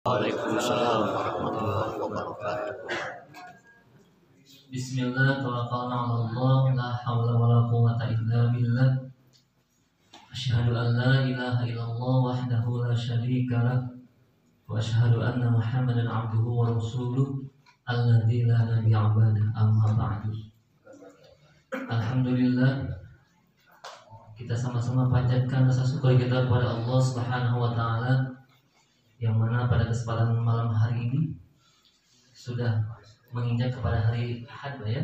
Waalaikumsalam warahmatullahi wabarakatuh. Bismillah, tawakkalna 'ala Allah, la haula wala quwwata illa billah. Asyhadu an la ilaha illallah wahdahu la syarika lah wa asyhadu anna Muhammadan abduhu wa rasuluh alladzi la nabiyya ba'dahu, amma ba'du. Alhamdulillah, kita sama-sama panjatkan rasa syukur kita kepada Allah Subhanahu wa taala yang mana pada kesempatan malam hari ini sudah menginjak kepada hari Ahad, ya.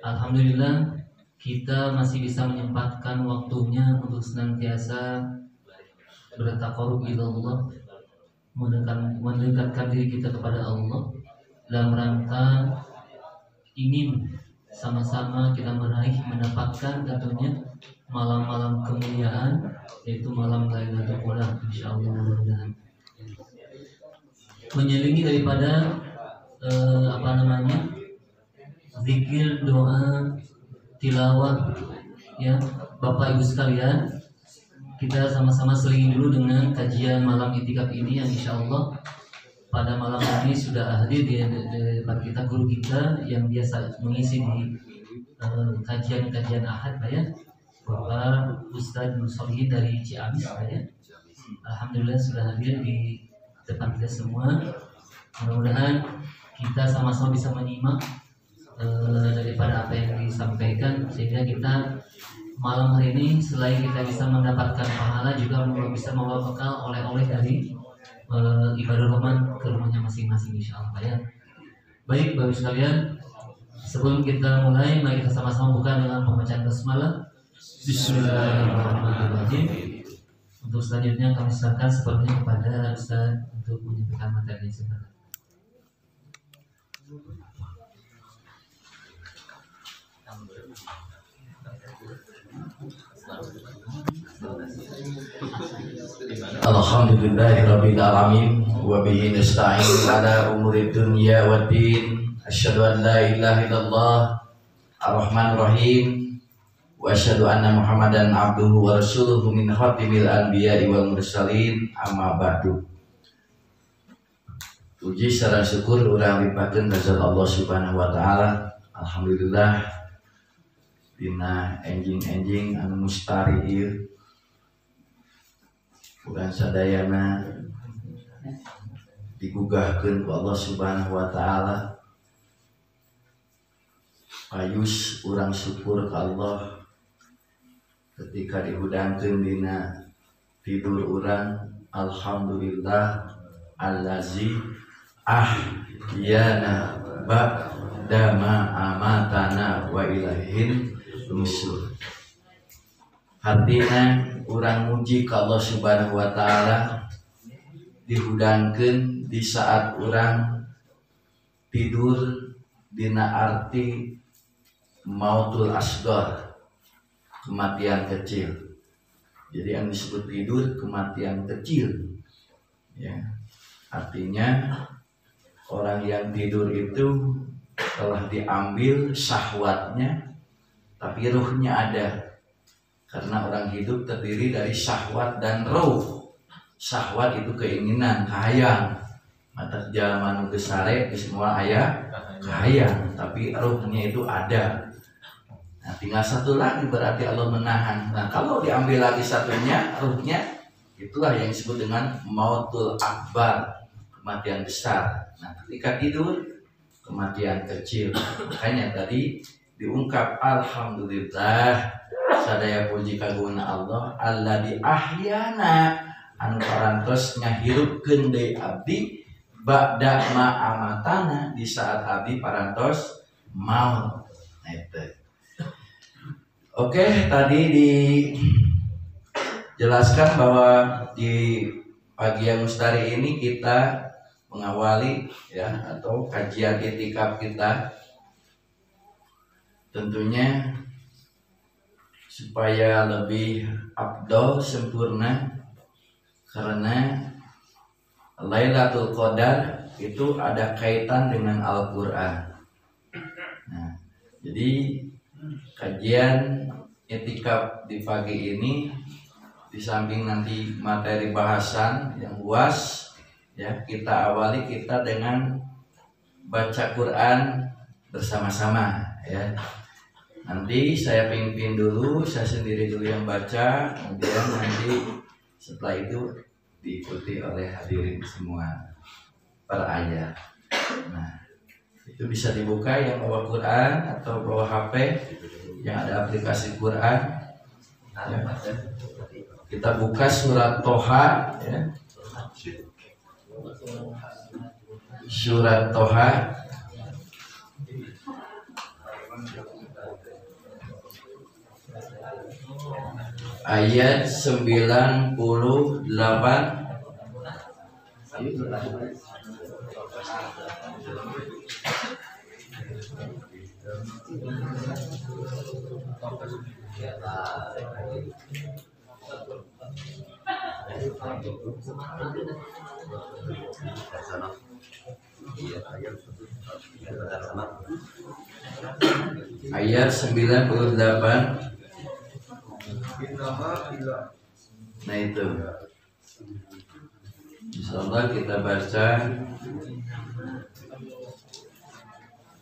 Alhamdulillah kita masih bisa menyempatkan waktunya untuk senantiasa bertaqarrub ila Allah, mendekatkan diri kita kepada Allah dalam rangka ingin sama-sama kita meraih, mendapatkan tentunya malam-malam kemuliaan, yaitu malam Lailatul Qadar, insyaallah mudah-mudahan. Menyelingi daripada zikir, doa, tilawah, ya Bapak Ibu sekalian, kita sama-sama selingi dulu dengan kajian malam itikaf ini yang insyaallah pada malam ini sudah hadir di depan kita guru kita yang biasa mengisi di kajian-kajian Ahad, ya, Bapak Ustadz Nusolihin dari Ciamis, ya. Alhamdulillah sudah hadir di depan kita semua. Mudah-mudahan kita sama-sama bisa menyimak daripada apa yang disampaikan, sehingga kita malam hari ini selain kita bisa mendapatkan pahala, juga bisa membawa bekal oleh-oleh dari ibadah Rahman ke rumahnya masing-masing, insyaallah, ya. Baik Bapak sekalian, sebelum kita mulai, mari kita sama-sama buka dengan pembacaan basmalah. Bismillahirrahmanirrahim. Untuk selanjutnya kami serahkan sepenuhnya kepada Ustaz untuk menyampaikan materi. Silakan. Alhamdulillahirabbil alamin wa bihi nasta'in ala umuri dunya waddin. Asyhadu an la ilaha illallah arrahmanir rahim wa asyhadu anna Muhammadan abduhu wa rasuluhu min khatimil anbiya'i wal mursalin, amma ba'du. Puji sareng syukur urang lipakeun ka Allah Subhanahu wa taala. Alhamdulillah dina enjing-enjing anu mustari ieu urang sadayana digugahkeun ku Allah Subhanahu wa taala. Payus urang syukur ka Allah ketika dihudangkeun dina tidur urang. Alhamdulillah allazi ahyana ba'da ma amatana wa ilaihin nusur. Artinya urang muji ka Allah Subhanahu wa taala dihudangkeun di saat urang tidur dina arti mautul asghar, kematian kecil. Jadi yang disebut tidur kematian kecil, ya. Artinya orang yang tidur itu telah diambil syahwatnya, tapi ruhnya ada. Karena orang hidup terdiri dari syahwat dan ruh. Syahwat itu keinginan, kahayang. Mata jalma nu geus sare geus moal aya kahayang, tapi ruhnya itu ada. Nah, tinggal satu lagi berarti Allah menahan. Nah, kalau diambil lagi satunya, ruhnya, itulah yang disebut dengan mautul akbar, kematian besar. Nah, ketika tidur kematian kecil. Makanya tadi diungkap alhamdulillah sadaya puji kaguna Allah alladzi ahyana anu parantos ngahirupkeun deui abdi ba'da ma amatana, di saat abdi parantos maut. Nah, itu. Oke, tadi dijelaskan bahwa di pagi yang mustari ini kita mengawali, ya, atau kajian itikaf kita. Tentunya supaya lebih afdol, sempurna, karena Lailatul Qadar itu ada kaitan dengan Al-Quran. Nah, jadi kajian itikaf di pagi ini Di samping nanti materi bahasan yang luas, ya, kita awali kita dengan baca Quran bersama-sama, ya. Nanti saya pimpin dulu, saya sendiri dulu yang baca, kemudian nanti setelah itu diikuti oleh hadirin semua per ayat. Nah, itu bisa dibuka yang bawa Quran atau bawa HP yang ada aplikasi Quran. Ya. Kita buka surat Toha, ya. Surat Toha ayat 98. Ayat 98. Nah itu, insyaallah kita baca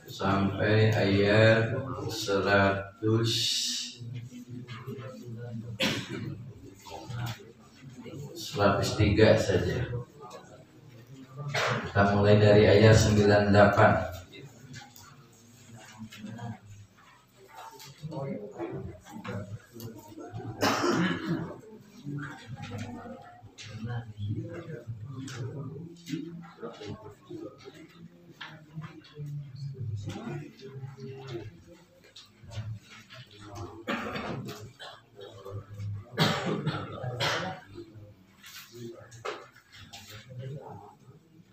sampai ayat 103 saja. Kita mulai dari ayat 98.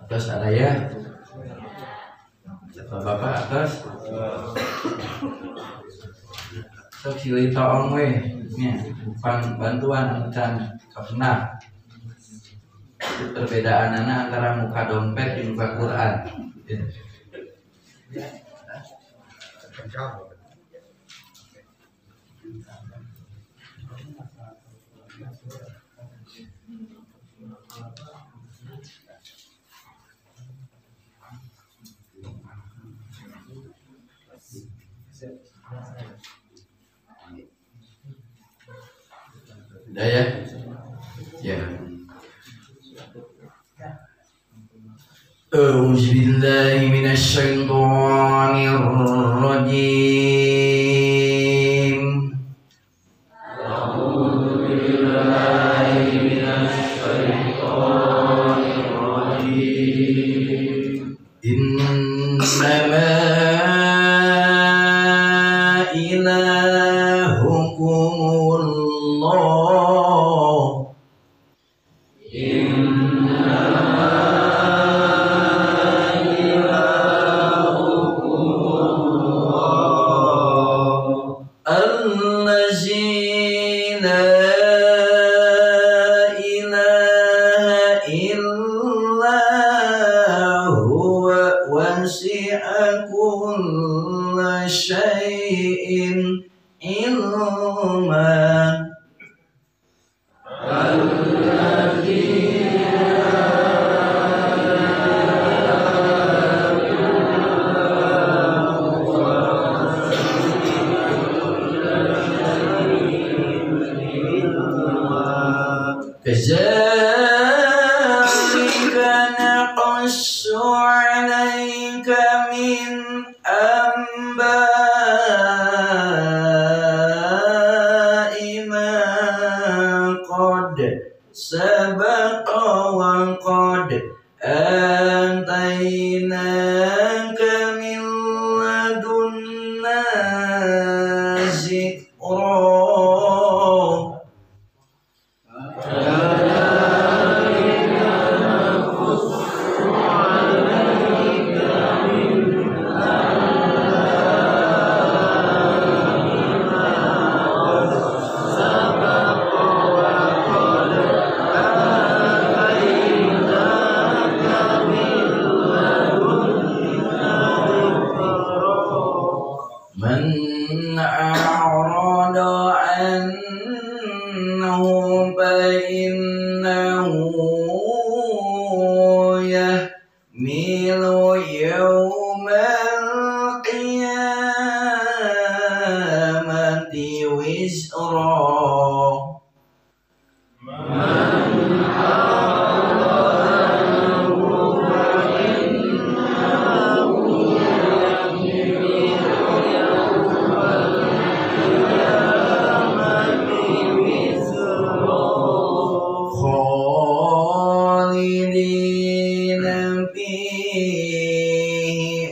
Atas ada ya? Bapak atas? Sok silih toong weh, nya bukan bantuan can kapna. Itu perbedaan anak antara muka dompet dan muka Quran. Udah ya? Ya. A'udzu billahi minasyaitonir rajim. A'udzu billahi minasyaitonir rajim. Innama ilahukumullah. Innama ilahukumullah. Allazi la ilaha illa huwa wasi'a kulla syai'in ilma. Kadzalika naqassu 'alaika min anba'i ma qad sabaqa wa qad atainaka min ladunna zikra. Nahmilu yawmal qiyamati wizra.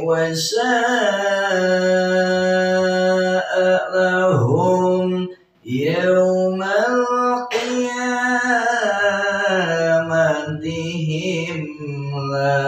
Wasa'a lahum yawmal qiyamati himla.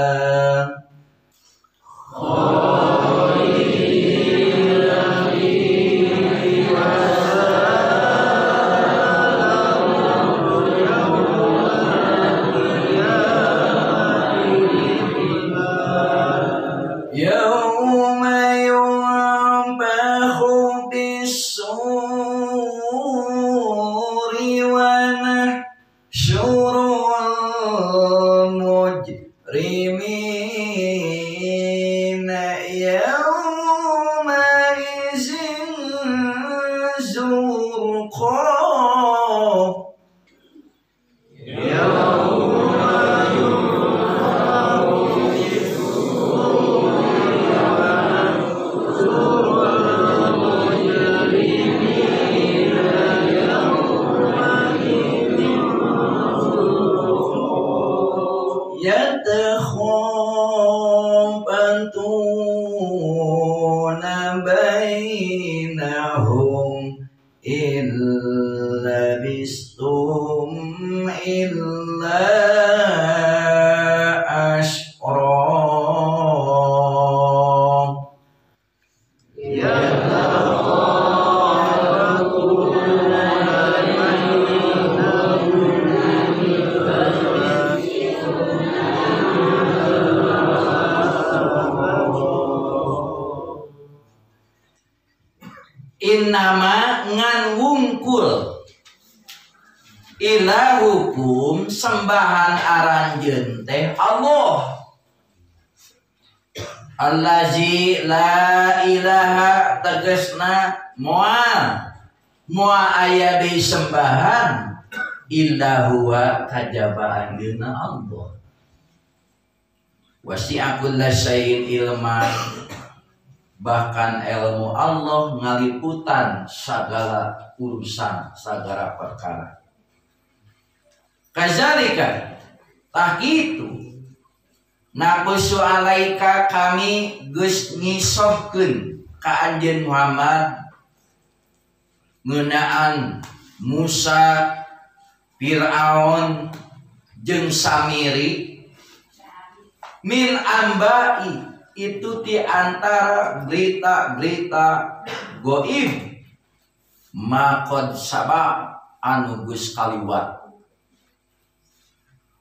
Yatakhafatuna bainahum in labistum illa ashra. Innama ngan wungkul ilahukum sembahan aranjeun teh Allah allazi la ilaha tegasna moal moal aya deui sembahan illa huwa kajaba anjeunna Allah wasi'a kulla syai'in ilma, bahkan ilmu Allah ngaliputan segala urusan, segala perkara. Kazalika tah kitu naqusu alaika kami geus ngisohkeun ka anjeun Muhammad ngeunaan Musa, Fir'aun jeung Samiri min ambai, itu di antara berita-berita goib maqad sabab anu geus kaliwat.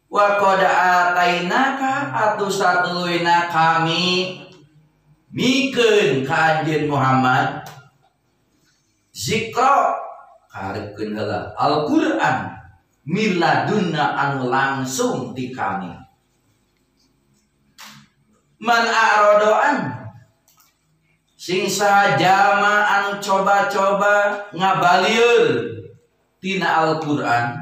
Wa qad atainaka atuh satuluyna kami mikeun ka anjeun Muhammad zikra kaharepkeun heula Al-Qur'an miladunna anu langsung ti kami. Man a'radoan sing saha jalma anu coba-coba ngabalieur tina Al-Qur'an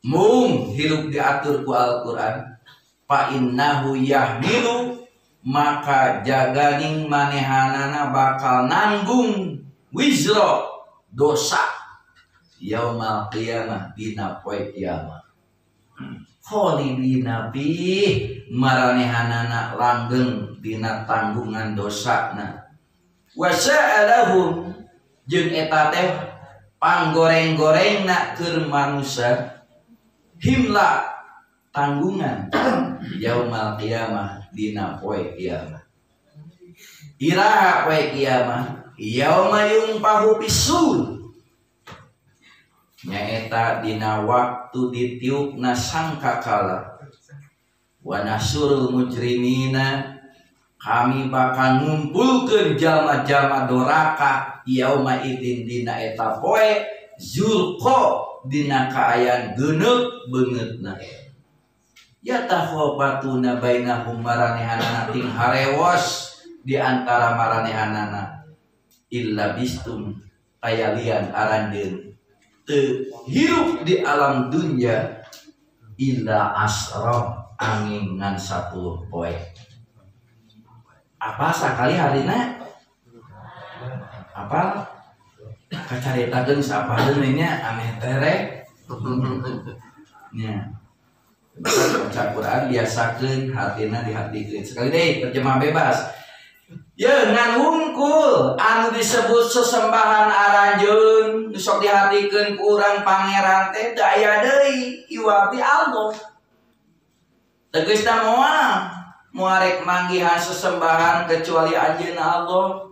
mung hirup diatur ku Al-Qur'an fa innahu yahmilu maka jaganing manehanana bakal nanggung wizra dosa yaumal qiyamah dina poe kiamat. Khalidina bih maranehanana langgeng dina tanggungan dosana. Wa sa'alahum jeung eta teh panggoreng-gorengna keur manusia himla tanggungan yaumal qiyamah dina poe kiamat. Iraha poe kiamat yauma yunfahu fisur nyaeta dina waktu ditiupna sangkakala wa nasurul mujrimina kami bakal ngumpulkeun jalma-jalma doraka yauma idzin dina eta poe zulqa dina kaayaan geuneuk beungeutna Ya takhofatuna bainahum maranehanana ting harewos di antara maranehanana illa bistum kayalian aranjeun teu hirup di alam dunya illa asra angin ngan 10 poe. Apa sakali harina? Apa kacaritakeun sapaheun nya ameh terek nya. Baca Quran biasakeun hatina dihatikeun. Sekali deui terjemah bebas. Ye ngan hungkul anu disebut sesembahan aranjeun nu sok dihatikeun ku urang pangeran teh teu aya deui iwal ti Allah. Tegasna moal moal rek manggihan sesembahan kecuali anjeunna Allah.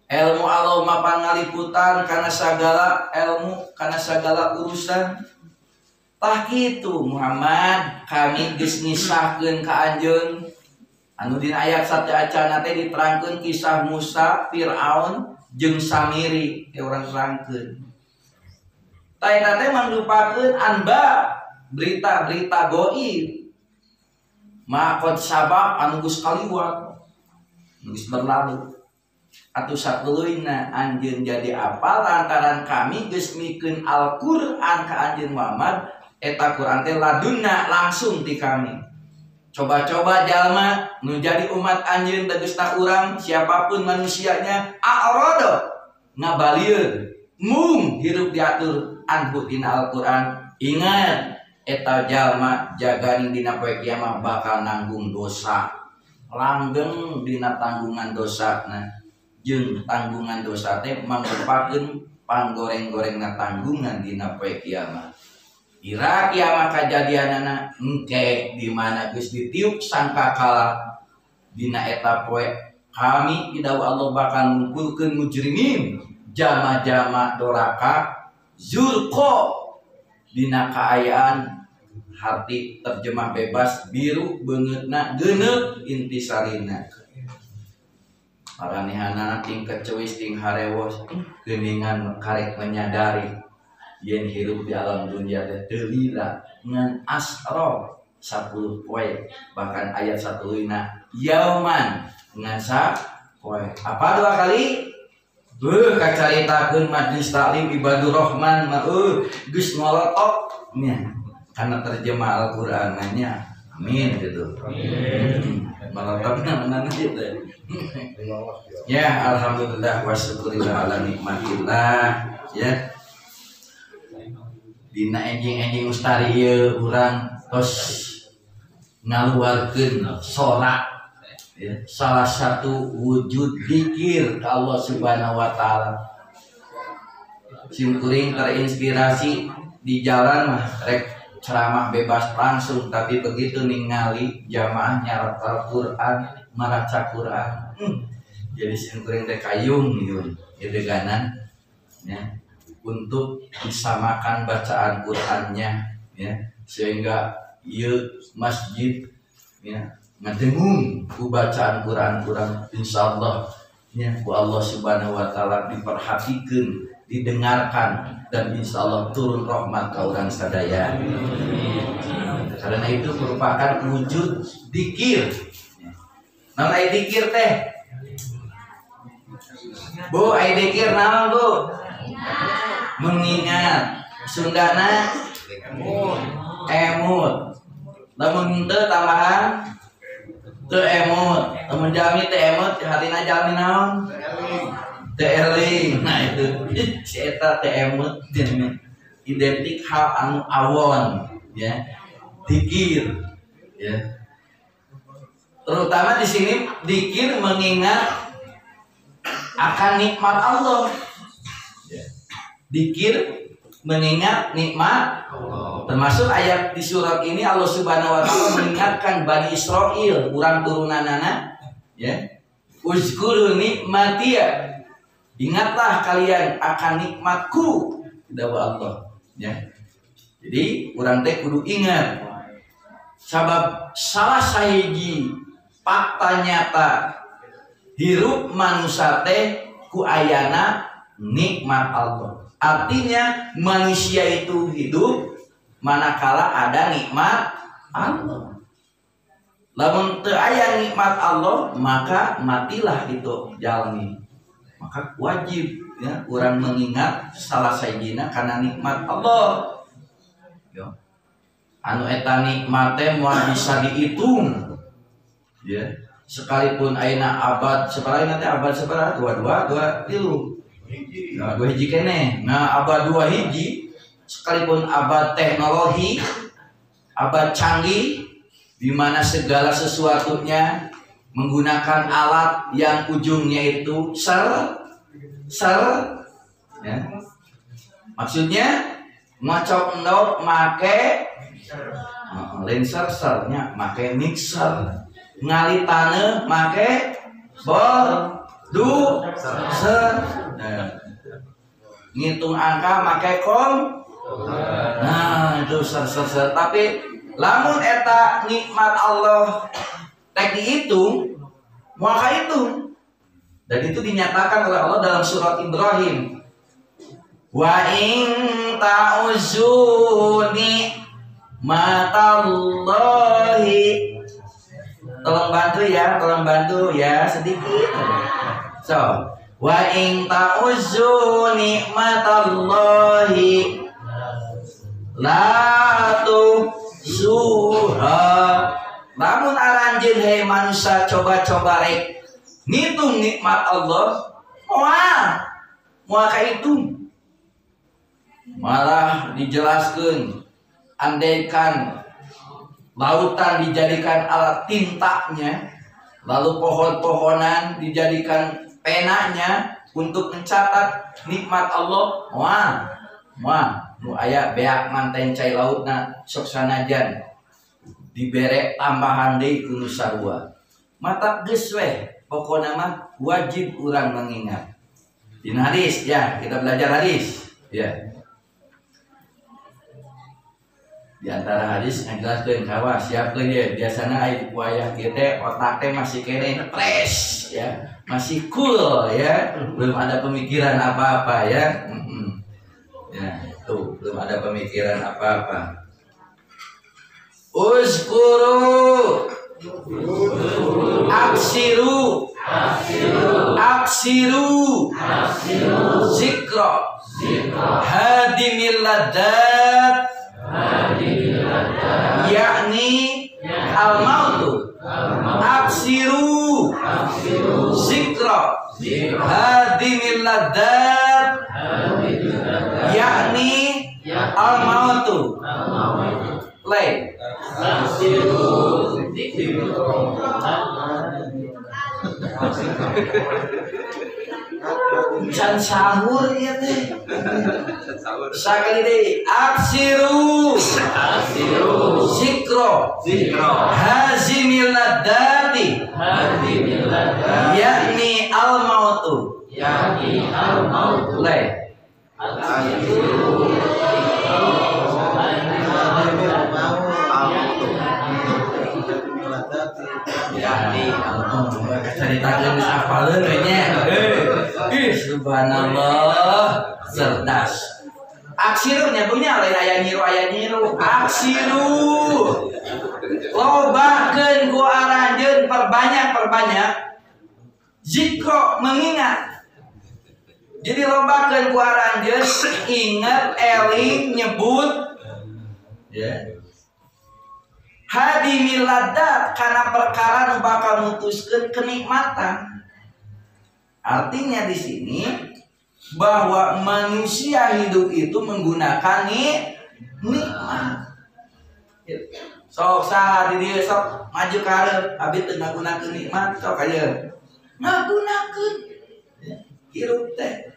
Ilmu Allah mapan ngaliputan kana sagala ilmu kana sagala urusan. Tah kitu Muhammad kami geus ngisahkeun ka anjeun anu dina ayat sateuacanna teh diterangkeun kisah Musa, Firaun jeung Samiri teh urang terangkeun. Tah eta teh mangrupakeun anba berita-berita gaib. Maqad sabaq anu geus kaliwat geus berlalu. Atuh satuluyna anjeun jadi apal lantaran kami geus mikeun Al-Qur'an ka anjeun Muhammad eta Quran teh ladunna langsung ti kami. Coba-coba jalma nu jadi umat anjeun tegasna urang siapapun manusianya a'rada ngabalieun mung hirup diatur anhu dina Al-Qur'an. Ingat eta jalma jaganing dina poe kiamat bakal nanggung dosa. Langgeng dina tanggungan dosana. Jeung tanggungan dosa teh mangrupakeun panggoreng-gorengna tanggungan dina poe kiamat. Ira kiamat kajadianana engke di mana geus ditiup sangkakala dina eta poe kami idaw Allah bakal ngumpulkeun mujrimin jama-jama doraka zurqa dina kaayaan harti terjemah bebas biru beungeutna geuneuk intisarina. Paranehanana ting kecewis ting harewos geuningan karek menyadari yen hirup di alam dunia teh teu lila ngan asra 10 poe bahkan ayat satuluyna yauman ngan sapoe. Apa dua kali? Beuh kacaritakeun majelis taklim ibadur rahman mah geus ngolotok nya karena terjemah Al-Qur'an nya. Amin gitu. Amin. Melotokna mana gitu. Ya alhamdulillah wa syukurillah ala nikmatillah ya. Dina enjing-enjing ustari ieu urang tos ngaluarkeun sorak ya, salah satu wujud zikir ka Allah Subhanahu wa taala. Simkuring terinspirasi di jalan mah rek ceramah bebas langsung tapi begitu ningali jamaah nyarap Quran maraca Quran jadi simkuring teh kayung yun deganan ya untuk disamakan bacaan Qurannya ya sehingga ieu masjid ya ngadengung ku bacaan Quran kurang insyaallah ya ku Allah Subhanahu wa taala diperhatikeun didengarkan dan insya Allah turun rahmat ke orang sadaya. Karena itu merupakan wujud dikir. Naon ai dikir teh? Bu, ai dikir naon bu? Mengingat. Sundana emut. Lamun teu tambahan teu emut. Lamun jalmi teu emut, hatina jalmi naon? Teu eling. Nah itu si eta teu emut identik hal anu awon ya. Dikir ya. Terutama di sini dikir mengingat akan nikmat Allah. Ya. Dikir mengingat nikmat Allah. Termasuk ayat di surat ini Allah Subhanahu wa taala mengingatkan Bani Israil, urang turunanana ya. Uzkuru nikmatiya. Ingatlah kalian akan nikmatku, dawuh Allah ya. Jadi urang teh kudu ingat. Sabab salah sahiji fakta nyata hirup manusia teh ku ayana nikmat Allah. Artinya manusia itu hidup manakala ada nikmat Allah. Lamun teu aya nikmat Allah maka matilah itu jalmi. Maka wajib ya urang mengingat salah sajina karena nikmat Allah. Yo. Anu eta nikmat teh moal bisa dihitung. Ya, sekalipun ayeuna abad sabaraha nanti abad sabaraha 22 23. Nah, 2 hiji keneh. Nah, abad 2 hiji sekalipun abad teknologi, abad canggih di mana segala sesuatunya menggunakan alat yang ujungnya itu ser ya. Maksudnya ngocok endok make lain ser-sernya make mixer, ngali taneuh make bol du ser, nah, ngitung angka make kom, nah itu ser. Tapi lamun eta nikmat Allah tek dihitung maka itu, dan itu dinyatakan oleh Allah dalam surat Ibrahim, wa in ta'uzu nikmatallahi. Tolong bantu ya sedikit. So, wa in ta'uzu nikmatallahi la tuhsuha. Lamun aranjeun hei manusia coba-coba rek ngitung nikmat Allah, moal kahitung. Malah dijelaskeun andaikan lautan dijadikan alat tintanya, lalu pohon-pohonan dijadikan penanya untuk mencatat nikmat Allah, moal nu aya beak manten cai lautna sok sanajan dibere tambahan deui ku nu sarua. Mata geus weh, pokona mah wajib urang mengingat. Dina hadis ya, kita belajar hadis ya. Di antara hadis yang jelaskeun kawa siapkeun ye, biasana aya wayah kieu teh otak teh masih keneh fresh ya, masih cool ya, belum ada pemikiran apa-apa ya. Ya, tuh belum ada pemikiran apa-apa. Uzkuru aksiru aksiru zikra hadimil ladat yakni al-mautu. Aksiru zikra hadimil ladat yakni al-mautu. Play. Can sahur ya teh. Sakali deui aksiru zikro hazimil ladati yakni al mautu. Play. Ceritakeun geus apaleun we nya. Ih, subhanallah, cerdas. Aksiru nya punya lain aya nyiru. Aksiru. Lobakeun ku aranjeun, perbanyak. Zikro mengingat. Jadi lobakeun ku aranjeun ingat, eling, nyebut ya. Hadimil ladat karena perkara nu bakal mutuskeun kenikmatan. Artinya di sini bahwa manusia hidup itu menggunakan nikmat. Sok saha di dieu sok maju ka hareup abi teu ngagunakeun nikmat sok aja. Ngagunakeun hirup teh.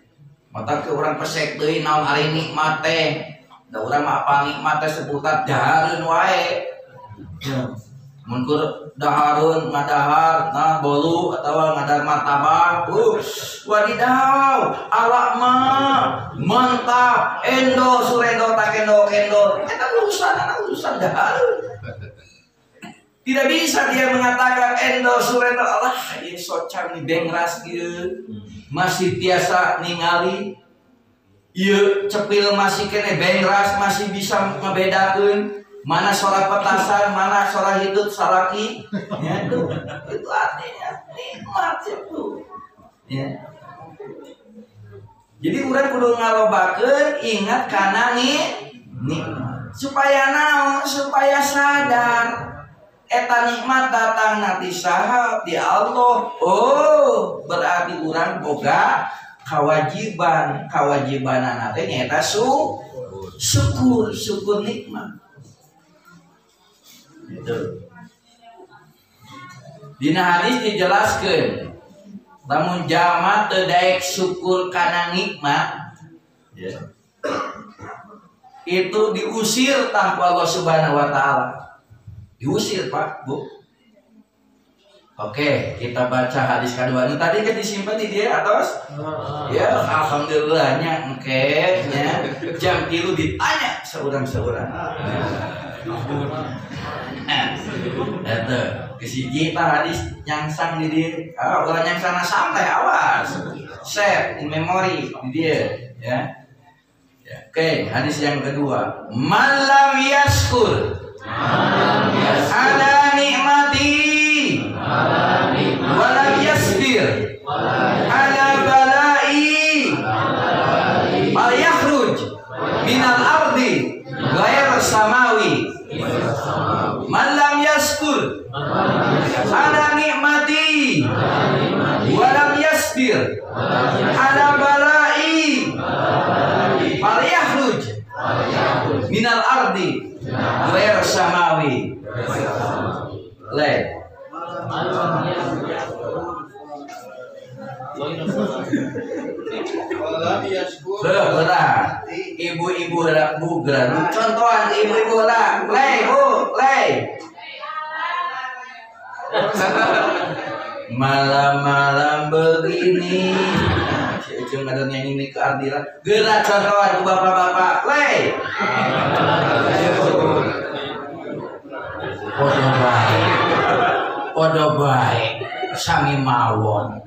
Mata ke urang pesek deui naon ari nikmat teh. Da urang mah apa nikmat teh sebutan dahareun wae. Mun keur dahareun ngadahar nah bolu atawa ngadahar martabak, wadidaw, alak mah mantap, endo surendo takendo kendo. Eta urusan dahareun. Tidak bisa dia mengatakan endo surendo Allah ieu socan ni bengras ieu. Masih tiasa ningali ieu cepil masih kene bengras masih bisa ngebedakeun. Mana suara petasan, mana suara hidup salaki, ya itu artinya nikmat itu. Ya. Jadi urang kudu ngalobakeun ingat kana nikmat. Supaya naon? Supaya sadar eta nikmat datang nanti saha di Allah. Oh, berarti urang boga kewajiban, kewajibanana teh nyaeta syukur, syukur nikmat. Gitu. Dina hadis dijelaskeun lamun jalma teu daek syukur kana nikmat ya, itu diusir tah ku Allah Subhanahu wa taala. Diusir, Pak, Bu. Oke, kita baca hadis kedua. Ini tadi kan disimpan di dia atas. Ya, alhamdulillahnya engke nya jam 3 ditanya seorang-seorang. Eta kesiji tah hadis nyangsang di dia. Ah, ulah nyangsangna santai awas. Save in memory di dia ya. Ya, oke, hadis yang kedua. Malam yaskur ala nikmati walam yasbir ala balai fal yakhruj minal ardi ghair samawi. Man lam yaskur ala nikmati walam yasbir ala balai fal yakhruj minal ardi ghair samawi. Le berat ibu-ibu rak bugar contohan ibu-ibu rak le bu le malam-malam begini si Ujung ada nyanyi ini ke Ardila gerak contohan ku bapak-bapak le podo bae podo bae sami mawon.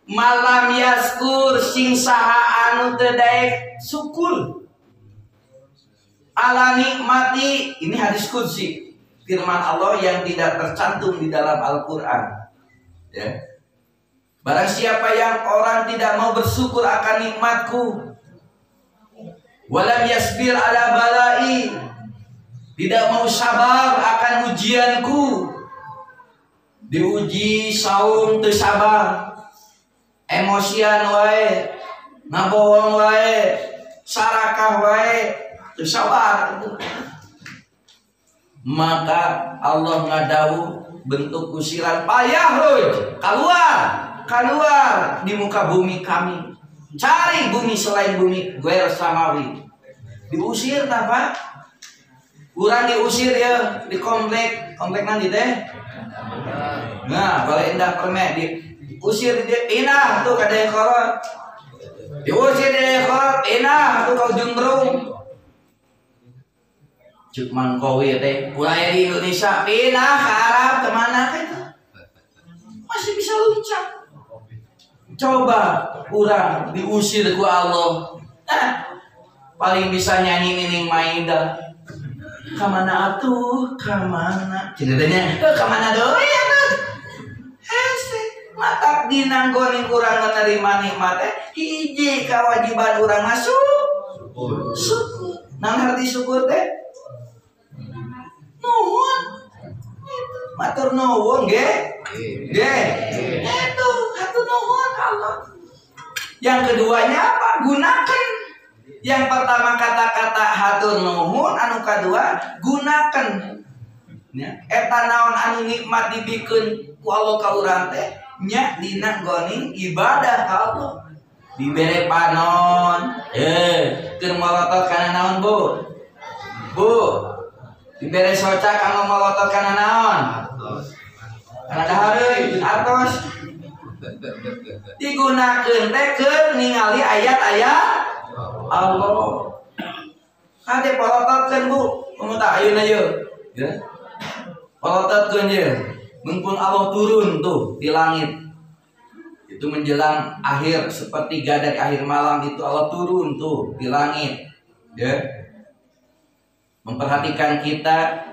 Malam yaskur sing saha anu teu daek syukur ala nikmati. Ini hadis qudsi, firman Allah yang tidak tercantum di dalam Al-Qur'an. Ya. Barang siapa yang orang tidak mau bersyukur akan nikmatku, walam yasbir ala balai, tidak mau sabar akan ujianku, diuji saum teu sabar, emosian wae, ngabohong wae, sarakah wae, teu sabar. Maka Allah ngadawuh bentuk usiran payahruj, keluar, keluar di muka bumi kami. Cari bumi selain bumi ghair samawi. Diusir tah, Pak? Urang diusir ya di komplek, komplek nanti teh. Nah, Balai Indah Permai diusir dia pindah tuh ke Dayakolot. Diusir di Dayakolot, pindah tuh ke Ujung Berung. Cuk Mangkowi teh, mulai di Indonesia pindah ke Arab kemana itu? Masih bisa loncat. Coba urang diusir ku Allah. Nah, paling bisa nyanyi Nining Maida. Kamana atuh, kamana? Ceritanya, kamana deui atuh? Hese, matak dinanggoning urang menerima nikmat teh hiji kewajiban urang masuk syukur. Nang arti syukur teh? Nuhun. Itu matur nuhun nggih. Nggih. Itu hatur nuhun Allah. Yang keduanya apa? Gunakan. Yang pertama kata-kata hatur nuhun, anu kadua gunakan. Ya, eta naon anu nikmat dibikeun ku Allah ka urang teh nya dina goning ibadah ka Allah. Dibere panon, keur molotot kana naon, Bu? Bu, dibere soca kanggo molotot kana naon? Kana dahar euy, artos. Digunakeun teh keur ningali ayat-ayat Allah. Kade polototkeun, Bu. Komo tah ayeuna ye. Ya. Polototkeun ye. Mumpung Allah turun tuh di langit. Itu menjelang akhir sepertiga dari akhir malam itu Allah turun tuh di langit. Ya. Memperhatikan kita,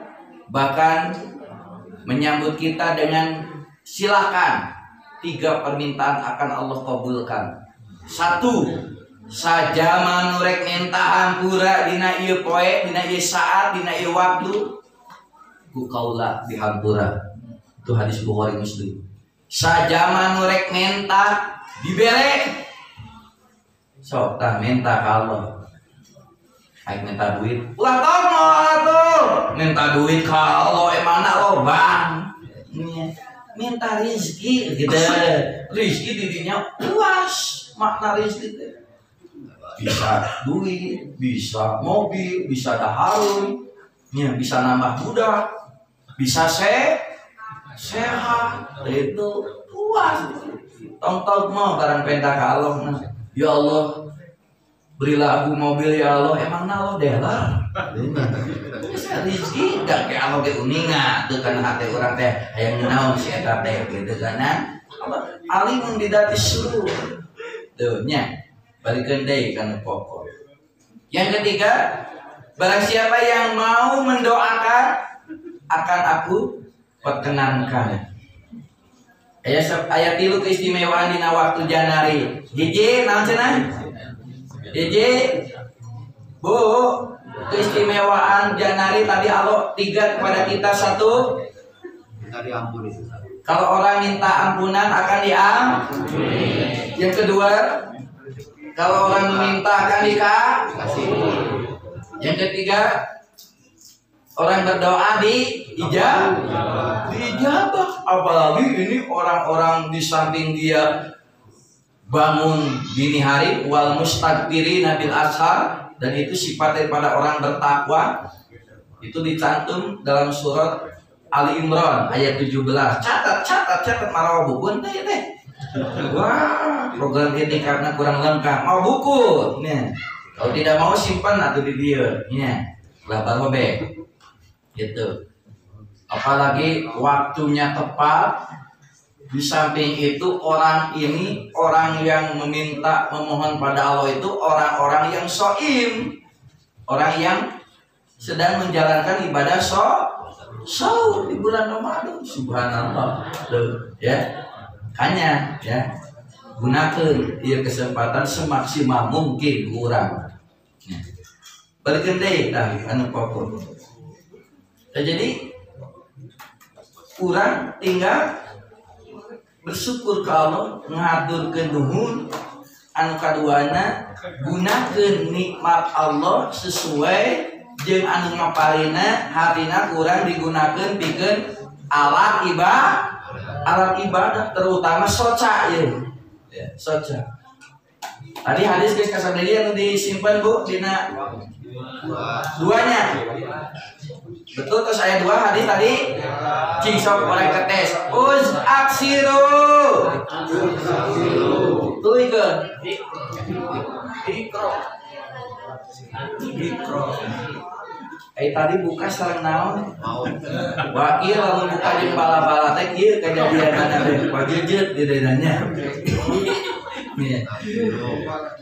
bahkan menyambut kita dengan silakan. 3 permintaan akan Allah kabulkan. 1, sajama nu rek minta hampura dina ieu poe, dina ieu saat, dina ieu waktu, ku kaula dihampura. Itu hadis Bukhari Muslim. Sajama nu rek minta dibere. Sok tah minta ka Allah. Aing minta duit, ulah tomo atuh. Minta duit ka Allah emangna loba. Minta rezeki gitu. Rezeki di dinya luas makna rezeki teh. Bisa duit, bisa mobil, bisa dahareun, nya bisa nambah budak, bisa sehat, itu luas. Tong-tong mau barang penta ka Allah. Nah, ya Allah, berilah aku mobil ya Allah, emang Allah deh lah. Bisa rezeki da ke Allah ge uninga teu kana hate urang teh hayang naon si eta teh gitu kana. Allah alimun bidati sudur. Tuh nya. Balikeun deui kana pokok. Yang ketiga, barang siapa yang mau mendoakan akan aku perkenankan. Ayat 3 keistimewaan dina waktu Januari. Hiji naon cenah? Hiji Bu, keistimewaan Januari tadi Allah 3 kepada kita. 1, minta diampuni. Kalau orang minta ampunan akan diampuni. Yang kedua, kalau orang meminta akan dikasih. Yang ketiga, orang berdoa diijabah. Apalagi ini orang-orang di samping dia bangun dini hari, wal mustagfirina bil ashar, dan itu sifat daripada orang bertakwa. Itu dicantum dalam surat Ali Imran ayat 17. Catat marawa buku teh teh. Wah, program ini karena kurang lengkap. Mau buku nih. Kalau tidak mau simpan atau di dia nya. Lah barobe. Gitu. Apalagi waktunya tepat. Di samping itu orang ini, orang yang meminta memohon pada Allah itu orang-orang yang soim, orang yang sedang menjalankan ibadah sahur di bulan Ramadan. Subhanallah. Tuh, ya. Hanya ya gunakan ieu kesempatan semaksimal mungkin urang. Ya. Balikeun deui tah anu pokok. Nah, jadi urang tinggal bersyukur ke Allah, ngaturkeun nuhun, anu kaduana gunakeun nikmat Allah sesuai jeung anu ngaparina hatina kurang digunakeun pikeun alat ibadah terutama soca ya. Ya, soca. Tadi hadis geus kasadaya anu disimpan Bu dina duanya. Betul terus ayat 2 hadis tadi. Cing sok oleh ketes. Uz aksiru. Tulikeun. Ikro. Ikro. Tadi buka sareng naon? Wakil lamun buka jeung bala-bala teh kieu kajadianana teh wajejet di denanya.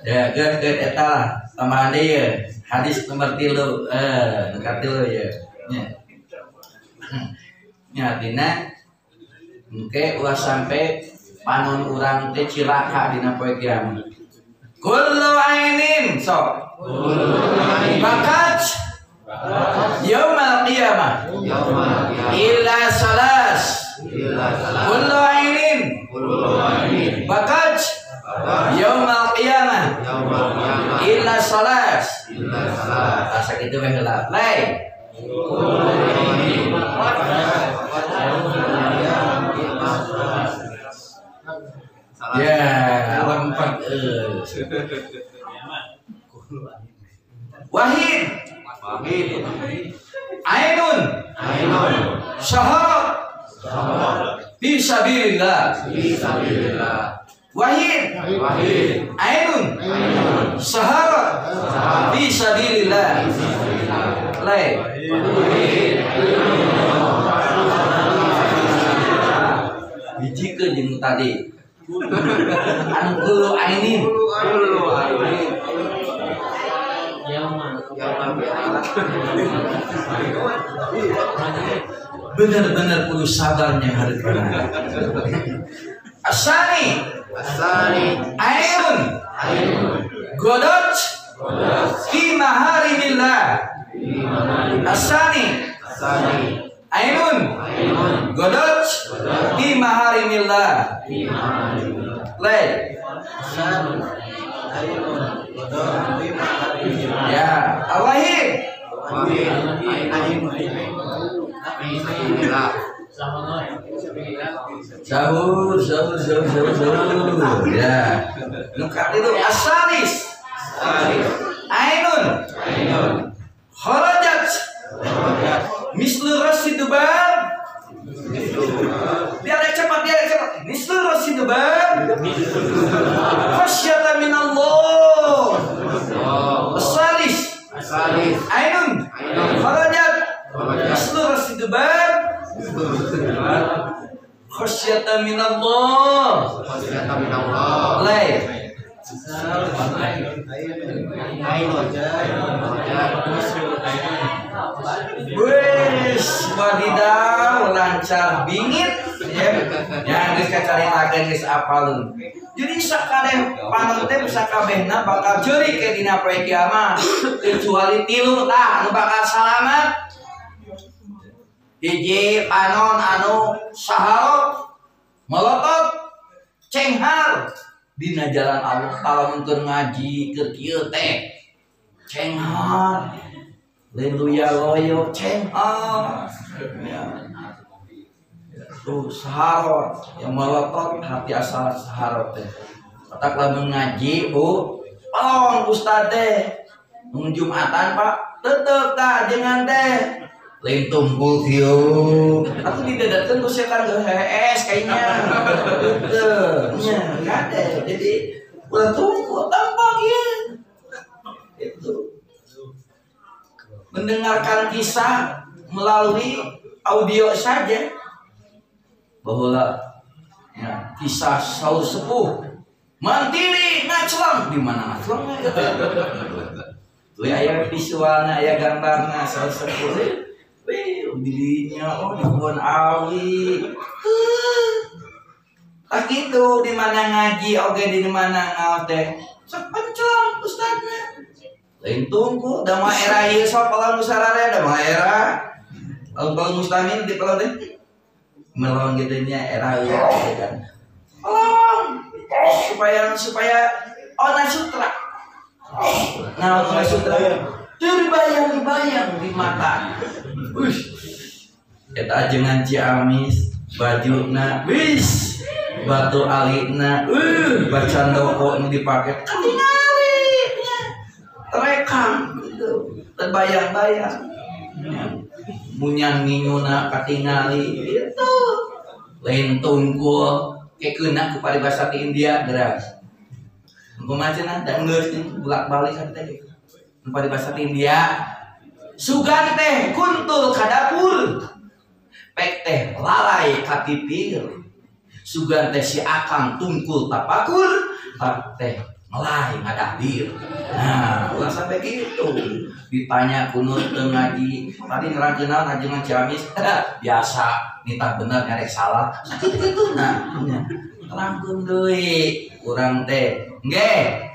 Ya, geus eta lah tambahan deui ye. Hadis nomor 3 nu katilu ye. Nya. Nya dina engke ulah sampe panon urang teh cilaka dina poe kiamat. Kullu ainin sok. Bakat yaumal qiyamah illa salas. Kullu ainin bakat yaumal qiyamah illa salas. Asa kitu we heula. Play. Ya, empat. Wahid. Ainun. Syaharat. Fi sabilillah. Wahid. Ainun. Syaharat. Fi sabilillah. Play. Bijikeun jeung tadi. Anu kullu ainin. Bener-bener kudu sabarnya hari ini. Asani, ainun, godot, fi maharimillah. Asani, ainun, godot, fi maharimillah. Play. Ya, Al-Wahid. Sahur. Ya. Nukat itu asalis. Ainun. Kharajat. Mislu rasidubab. Biar cepat. Mislu rasidubab. Khasyata minallah. Asalis. Ainun. Kharajat. Mislu rasidubab. Khasyata minallah. Play. Wis wadidaw lancar bingit ya. Ya geus kacaritakeun geus apaleun. Jadi sakabeh panon teh sakabehna bakal ceurik ke dina poe kiamat kecuali tilu tah anu bakal salamat. Hiji panon anu saharot melotot cenghar dina jalan Allah lamun keur ngaji keur kieu teh cenghar lain luya loyo cenghar ya. Tuh saharot yang melotot hati asal saharot teh otak lamun ngaji bu tolong ustad teh mun Jumatan Pak tetep tah jangan teh lain tumpul kieu aku didadatkeun ku setan geus kayaknya teu nya kade jadi ulah tumpul tampak ieu itu mendengarkan kisah melalui audio saja bahwa ya, kisah saur sepuh mantili ngacelang di mana ngacelang tuh aya visualna aya gambarna saur sepuh. Wih, dirinya oh di kebun awi. Tak gitu di mana ngaji oge di mana ngaos teh. Sok pencong ustadna. Lain tungku da mah era ieu sok palang musarare da mah era. Lamun mustamin di palang teh. Melong gitu nya era ieu kan. Pelong supaya ona sutra. Nah, ona sutra terbayang-bayang di mata. Wih, eta ajengan Ciamis, bajuna, wis, batu alina, bacandoko nu dipake, katingali, terekam, gitu, terbayang-bayang, munyang nginyuna katingali, itu, lain tungkul, kekeuna ku paribasa ti India geras, kumaha cenah, da geus bolak-balik teh, paribasa ti India. Sugan teh kuntul ka dapur, pek teh lalai ka pipir. Sugan teh si akang tungkul tapakur, tak teh melai ngadahdir. Nah, ulah sampai gitu. Ditanya kunut teu ngaji, tadi nerangkeun naon ajengan Ciamis, biasa nitah bener nyarek salah. Sakitu kitu nah. Terangkeun deui urang teh. Nggih.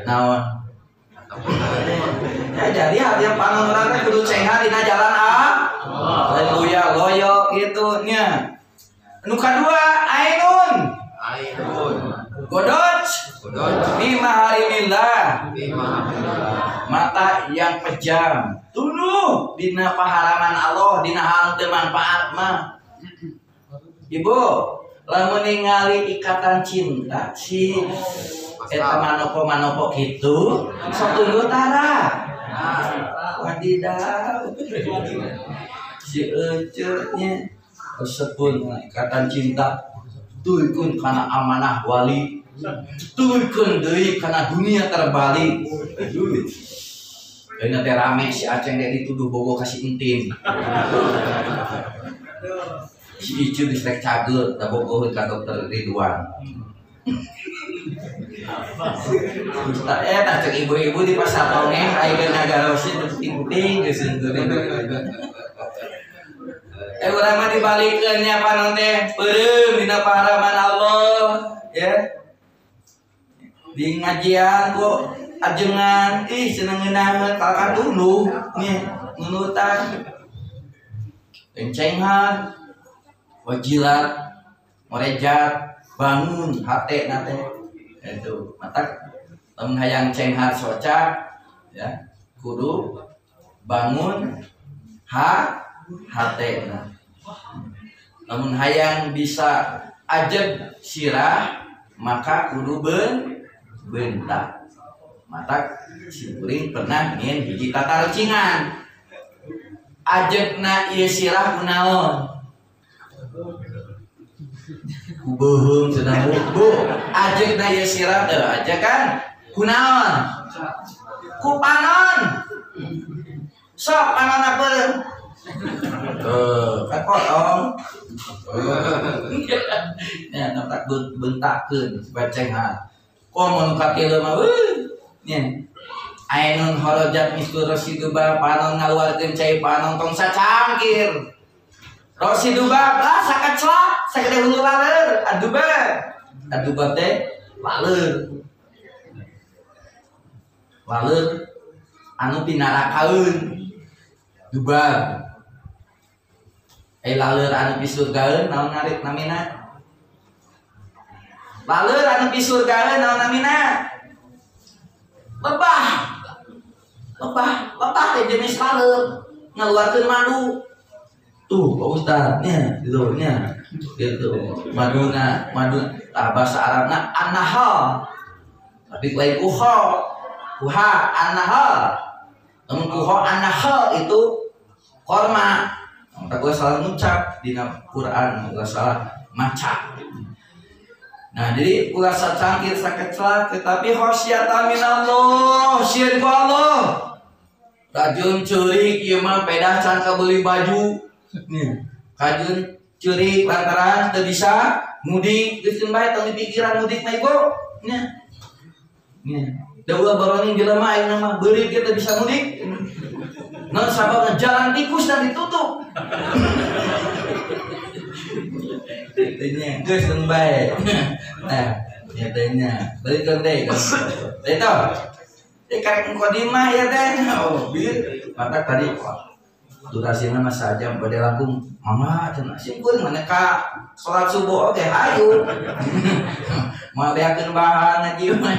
Naon? Ya jadi hati yang panon urang teh kudu cenghar dina jalan a. Lain luya loyo kitu nya. Nu kadua ainun. Godot. Fi maharimillah. Mata yang pejam. Tuluh dina paharaman Allah, dina hal teu manfaat mah. Ibu, lamun ningali ikatan cinta si eta manopo-manopo kitu sok tunggu tara. Wadidaw. Si ece nya tersebut ikatan cinta tuluykeun kana amanah wali, tuluykeun deui kana dunia terbalik. Ayeuna teh rame si Aceng teh dituduh bogo ka si Entin. Si Icu geus rek cageut da bogoheun ka dokter Ridwan. Ustaz tah cek ibu-ibu di pasar tongeng aya nagarosin penting geus seunteureun. Urang mah dibalikeun nya panon teh peureum dina paharaman Allah ya. Di ngajian ku ajengan ih seneng ngeunaheun kalakah tunduh nya nunutan. Encengan wajilat morejat bangun hate na teh itu mata lamun hayang cenghar soca ya kudu bangun hate na lamun hayang bisa ajeg sirah maka kudu bentak mata simkuring pernah ngin hiji tatarucingan ajegna ieu sirah kunaon ku beuheung cenah bu ajegna ieu sirah teu ajeg kan kunaon ku panon sok panon apa kan potong nya tak bentakeun supaya cenghar komo nu katilu mah euy nya ainun harajat mislu rasiduba panon ngaluarkeun cai panon tong sacangkir rasiduba lah sakeclak sagede hulu laler aduba aduba teh laler laler anu pinarakaeun dubab laler anu pisurgaeun naon ngarit namina laler anu pisurgaeun naon namina lebah lebah lebah teh jenis laler ngaluarkeun madu tuh Pak Ustaz nya gitu nya gitu maduna madu tah bahasa Arabna annahal tapi lain kuha kuha annahal lamun kuha annahal itu korma tak gue salah ngucap di Quran gue salah maca. Nah jadi ulah sacangkir sakeclak tetapi khasyata minallah sieun ku Allah rajun ceurik ieu mah pedah can kabeli baju nih kajun ceurik lantaran teu bisa mudik geus bae tong dipikiran mudik mah ibu nya nya da ulah baroning jelema ayeuna mah beurit ge teu bisa mudik naon sababna jalan tikus dan ditutup Tanya, geus tong bae. Nah, ya tanya, balikeun deui. Itu. Karek mukadimah ya teh. Oh, bir mata tadi durasina mah sajam bade langkung mama cenah simkuring mana ka salat subuh oge hayu. Moal beakeun bahan ngaji mah.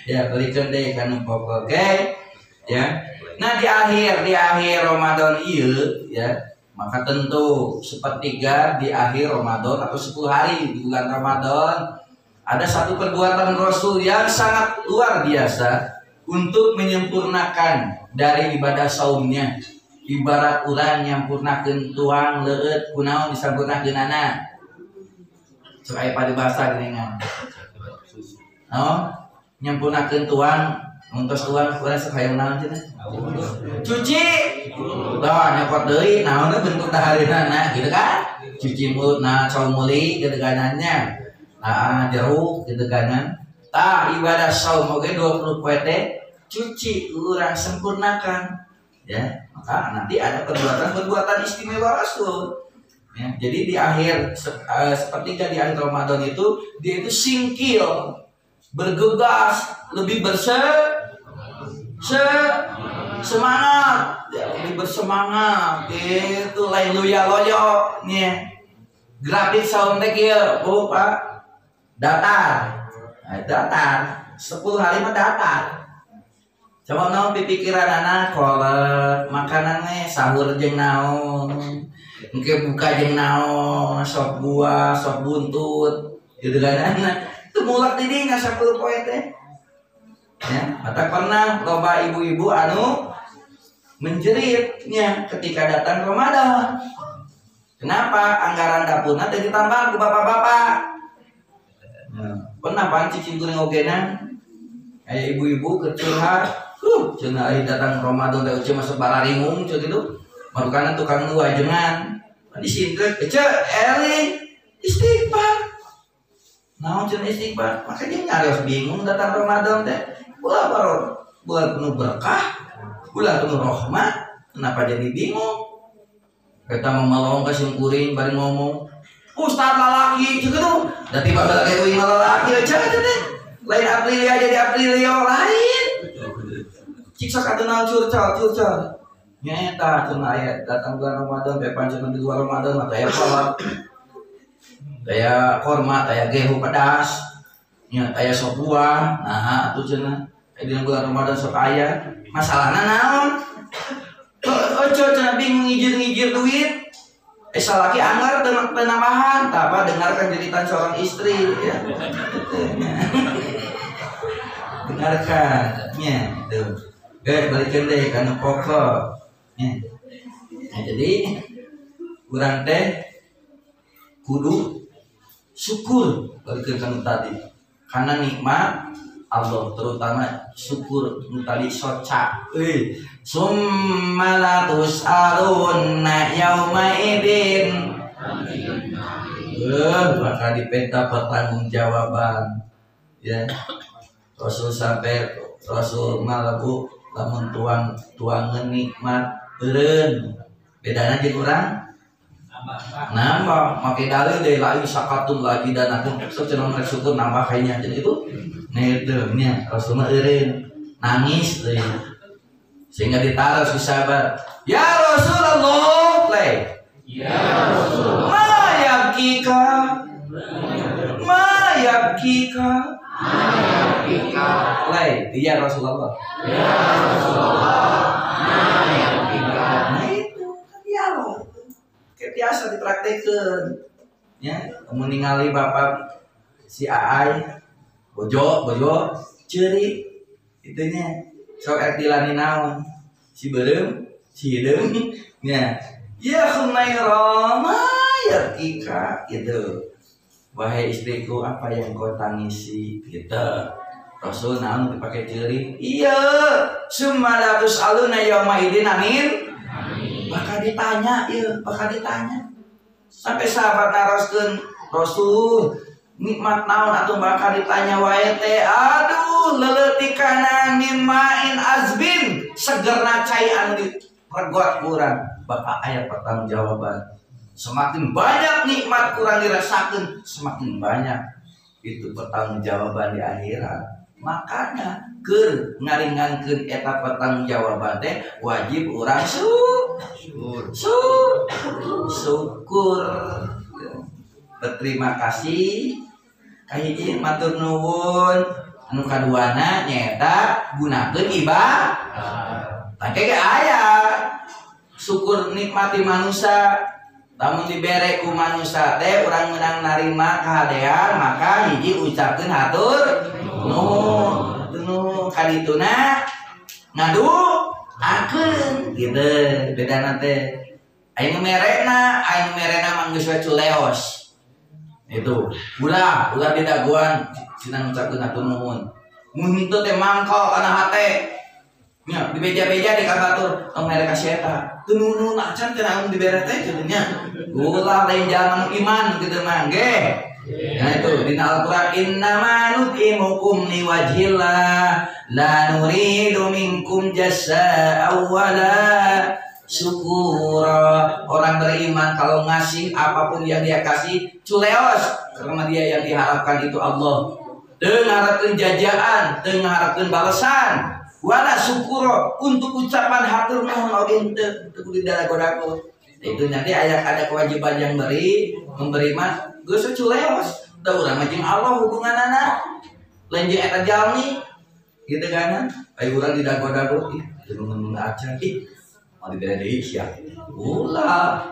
Ya balikeun deui ka nu pokok oke. Ya. Nah, di akhir Ramadan ieu ya, maka tentu sepertiga di akhir Ramadan atau 10 hari di bulan Ramadan ada satu perbuatan Rasul yang sangat luar biasa untuk menyempurnakan dari ibadah saumnya. Ibarat urang nyampurnakeun tuang leueut kunaon disampurnakeunana. Sok aya paribasa geuningan. Naon? Nyampurnakeun tuang untuk tuang urang sok hayang naon cenah? Cuci. Tah nyokot deui naon bentuk dahareunana gitu kan? Cuci mulut nah cau meuli gedeganannya. Nah jeruk gedeganan. Tah ibadah saum oge 20 poe teh cuci urang sempurnakan. Ya, maka nanti ada perbuatan-perbuatan istimewa Rasul. Ya, jadi di akhir sepertiga di akhir Ramadan itu dia itu singkil, bergegas, lebih semangat, ya, lebih bersemangat. Itu lain luya loyo nih. Grafik saum teh kieu, Bu, Pak. Datar. Nah, datar. 10 hari mah datar. Coba naon pipikiran anak kolek makanan nih sahur jeung naon engke buka jeung naon sop buah sop buntut gitu kan itu mulak di dinya 10 poe teh ya mata pernah loba ibu-ibu anu menjeritnya ketika datang Ramadan kenapa anggaran dapurna teh ditambah ku bapak-bapak nah, pernah panci cingkuring ogenan aya ibu-ibu kecurhat cenah ari datang Ramadan teh uce masuk bararingung ceu kitu marukana tukang nu ajengan di sindrek ece eli istighfar Naon cenah istighfar? Makanya nyarios bingung datang Ramadan teh. Bulan bulan penuh berkah, bulan penuh rahmat, kenapa jadi bingung? Kita memelong ke simkuring bari ngomong, ustaz lalaki cek tuh. Da tiba lagi uing lalaki cek teh. Lain Aprilia jadi Aprilio lain. Cik sok atuh naon curcol. Nyata cenah aya datang bulan Ramadan teh pancen di luar Ramadan mah taya kolak. Taya korma, taya gehu pedas. Nya taya sop buah. Nah, atuh cenah di bulan Ramadan sok aya. Masalahna naon? Ojo cenah bingung ngijir-ngijir duit. Salaki anggar penambahan, tak apa dengarkan jeritan seorang istri ya. Dengarkan, nya tuh. Guys, balikin deh kana pokok. Ya. Nah, jadi urang teh kudu syukur balikin kanu tadi. Karena nikmat Allah terutama syukur nu tadi soca. Summa la tus'alunna yauma idzin. Bakal dipenta pertanggungjawaban. Ya. Rasul sampai Rasul malebu lamun tuangan nikmat eureun. Bedana jeung urang nambah make dalil deui lain sakatun lagi dan aku sok cenah rek syukur nambah kayaknya jadi itu. Nah itu nya Rasul mah eureun nangis deui. Sehingga ditaruh si sahabat, "Ya Rasulullah, le. Ya Rasulullah. Ma yabkika? Ma yabkika? Ma yabkika?" Le, ya Rasulullah. Ya Rasulullah, ma yabkika. Nah itu kan dialog. Kayak biasa dipraktekeun. Ya, mun ningali bapak si Aai bojo ceuri itunya. Sok rek dilani naon? Si beureum, si hideung nya. Ya Khumaira ma yabkika gitu. Wahai istriku, apa yang kau tangisi gitu. Rasul naon dipakai ceuri? Iya, summa la tusaluna yauma idzin anin. Bakal ditanya, iya, bakal ditanya. Sampai sahabat naroskeun Rasul, nikmat naon atuh bakal ditanya wae teh. Aduh, leuleutikanan mimain azbin, segerna cai anu diregot kurang. Bakal aya pertanggungjawaban. Semakin banyak nikmat kurang dirasakan, semakin banyak itu pertanggungjawaban di akhirat. Makanya keur ngaringankeun eta pertanggungjawaban teh wajib urang syukur. Berterima kasih kahiji matur nuwun anu kaduana nyaeta gunakeun ibadah. Tah ge aya syukur nikmati manusia. Lamun dibere ku manusia teh urang meunang narima kahadean maka hiji ucapkeun hatur nuhun. Nuhun kadituna ngaduakeun gitu bedana teh. Aya nu merena mah geus we culeos. Itu ulah didagoan cenah ngucapkeun hatur nuhun. Mun henteu teh mangkal kana hate. Nya dibeja-beja di ka batur tong mere ka si eta. Teu nuhun acan teh naon dibere teh kitu nya. Ulah lain jalan iman kitu mah nggih. Nah itu dina Al-Qur'an innama nut'imukum liwajhillah la nuridu minkum jasaa'a wala syukura. Orang beriman kalau ngasih apapun yang dia kasih culeos karena dia yang diharapkan itu Allah. Teu ngarepkeun jajaan, teu ngarepkeun balasan. Wala syukura untuk ucapan hatur nuhun oge henteu teu kudu dirago-rago. Itu nanti ada kewajiban yang memberi mah geus culeos. Da urang mah jeung Allah hubunganana. Lain jeung eta jalmi gitu kan. Aya urang didago-dago ih teu nuhun acan ih mau dibere deui sia. Ulah.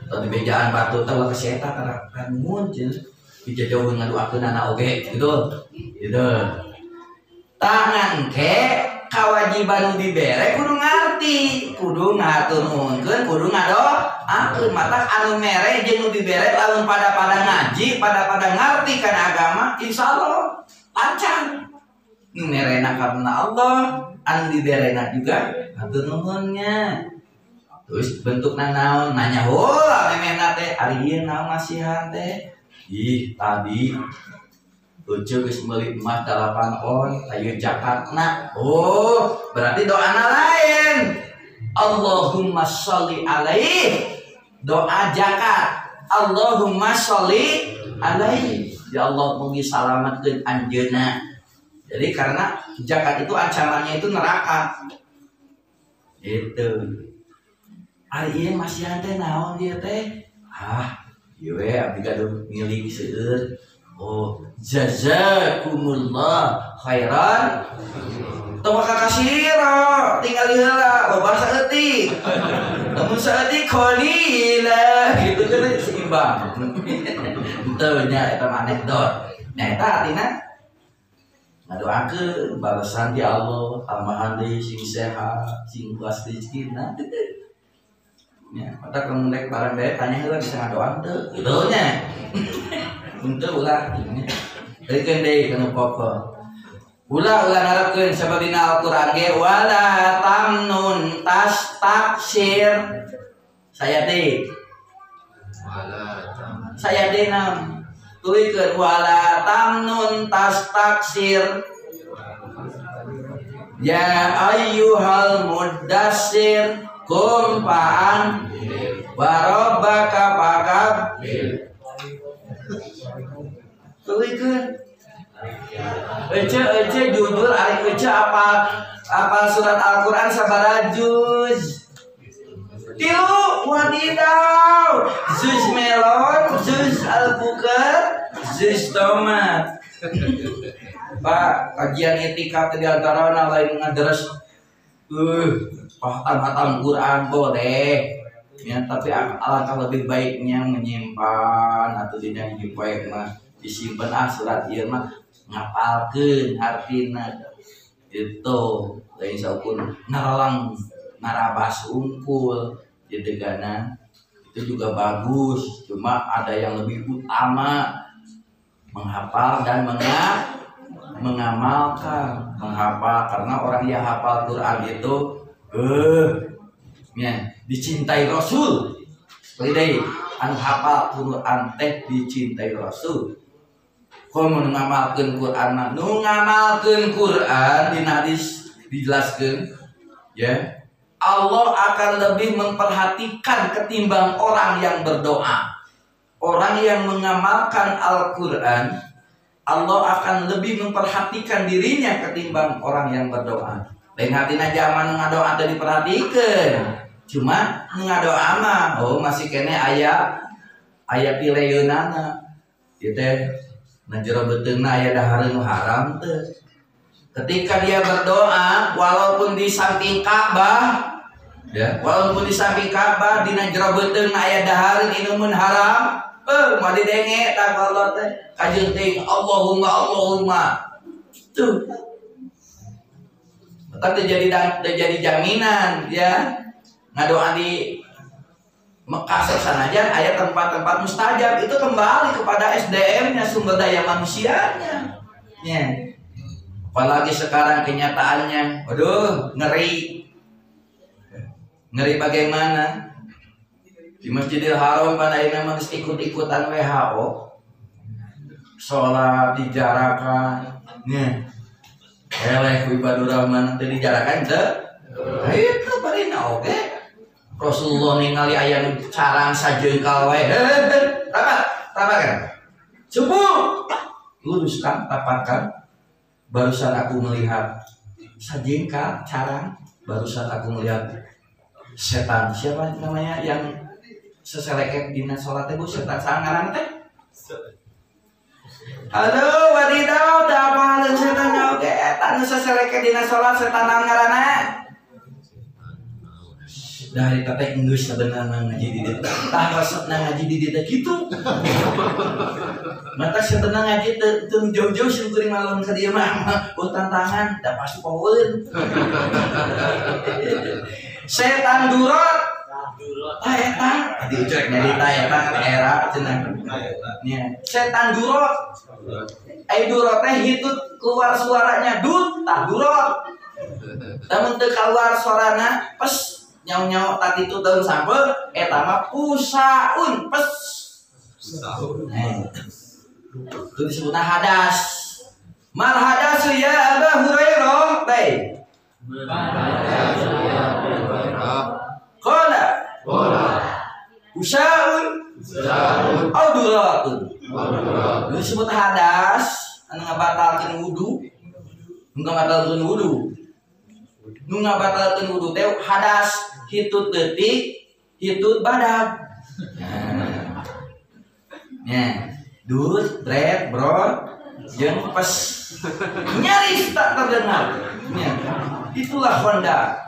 Tah dibejaan batu teh ulah ka si eta tara nuhun cenah. Dijajauheun ngaduakeunana oge gitu. Gitu. Tangan ke kewajiban dibere kudu ngarti, kudu ngatur nuhunkeun, kudu ngadoakeun. Matak anu mere jeung nu dibere lamun pada-pada ngaji, pada-pada ngarti kana agama, insyaallah lancar. Nu merena karena Allah, anu diberena juga hatur nuhunnya. Terus bentukna naon? Nanya heula memehna teh, ari ieu naon masihan teh? Ih, tadi Ucu geus meuli emas 8 on, ayo zakatna. Oh, berarti doana lain. Allahumma sholli alaihi. Doa zakat. Allahumma sholli alaihi. Ya Allah mugi salamatkeun anjeunna. Jadi karena zakat itu ancamannya itu neraka. Itu. Ari ieu masihan teh naon ieu teh? Ah, ieu we abdi gaduh milik seueur. Oh, jazakumullah khairan. Tong kakasira, tinggal heula loba saeutik. Lamun saeutik qalila gitu kan seimbang. Henteu nya eta mah anekdot. Nya eta artina ngadoakeun balasan ti Allah, tambahan deui sing sehat, sing luas rezekina. Nya, mata kamu rek barang bae tanya heula bisa ngadoan teu kitu nya. Henteu ulah nya. Rikeun deui kana pokok. Ulah ulah ngarepkeun sabab dina Al-Qur'an ge wala tamnun tastaksir. Saya deui. Wala tamnun. Saya deui nam. Tulikeun wala tamnun tastaksir. Ya ayyuhal muddassir kum fa'an wa rabbaka fakabbir. Tulikeun. Ece ece jujur ari ece apa surat Al-Qur'an sabaraha juz? 3 wadidaw. Juz melon, juz alpukat, juz tomat. Pak, kajian etika di antara lain ngaderes hatam Quran boleh. Ya, tapi alangkah lebih baiknya menyimpan atau tidak hiji poe mah disimpan surat ieu mah ngapalkeun artina itu lain saukur naralang narabas unggul gitu kan, itu juga bagus, cuma ada yang lebih utama menghafal dan mengamalkan. Menghafal karena orang yang hafal Quran itu ya, dicintai Rasul. Sekali deui anu hafal Quran teh dicintai Rasul. Komo nu ngamalkeun Quran mah nu ngamalkeun Quran dina hadis dijelaskeun ya, Allah akan lebih memperhatikan ketimbang orang yang berdoa. Orang yang mengamalkan Al-Quran, Allah akan lebih memperhatikan dirinya ketimbang orang yang berdoa. Lain hatina zaman ngadoa teh diperhatikan. Cuma ngadoa mah oh masih kene aya aya pileunana. Ieu teh na jero beuteungna aya dahareun nu haram teh. Ketika dia berdoa walaupun di samping Ka'bah ya, walaupun di samping Ka'bah dina jero beuteungna aya dahareun inumun haram, moal didenge tah Allah teh kajeun teuing Allahumma Allahumma. Tuh. Tetap jadi jaminan ya. Ngadoa di Mekah sanajan aya tempat-tempat mustajab itu kembali kepada SDM-nya, sumber daya manusianya. Ya. Apalagi sekarang kenyataannya, waduh, ngeri. Ngeri bagaimana? Di Masjidil Haram pada akhirnya mah geus ikut-ikutan WHO. Salat dijarakan. Nya. Eleh ku ibadur rahman teh dijarakan teu? Itu barina oge. Rasulullah ningali aya nu carang sajeungkal wae. Rapat, rapat kan? Subuh. Luruskan, rapatkan. Barusan aku melihat sajengkal carang, barusan aku melihat setan. Siapa namanya yang seseleket dina salat teh Bu? Setan sangaran teh? Aduh, wadidaw, teu apaleun setan oge eta nu seseleket dina salat setan ngaranna? Dari teteh enggeus sabenerna ngaji di dieu. Tah resepna ngaji di dieu teh kitu. Mata sebenarnya ngaji teu jauh-jauh sih kuring malam ka dieu mah oh tantangan da pasti poweun. Setan durot. Tah eta tadi ucrek nyarita eta kan era cenah. Nya, setan durot. Ai durot teh hitut keluar suaranya dut tah durot. Lamun teu keluar suarana pes nyau-nyau tadi itu daun sampe eta mah pusaun pes. Itu disebutna hadas. Mal hadasu ya Aba Hurairah baik. Qala usaun au duratun. Disebut hadas anu ngabatalkeun wudu. Nu ngabatalkeun wudu. Nu ngabatalkeun wudu teh hadas hitut leutik, hitut badag. Nya, dus, bret, brot, jeung pes. Nyaris tak terdengar. Nya, itulah Honda.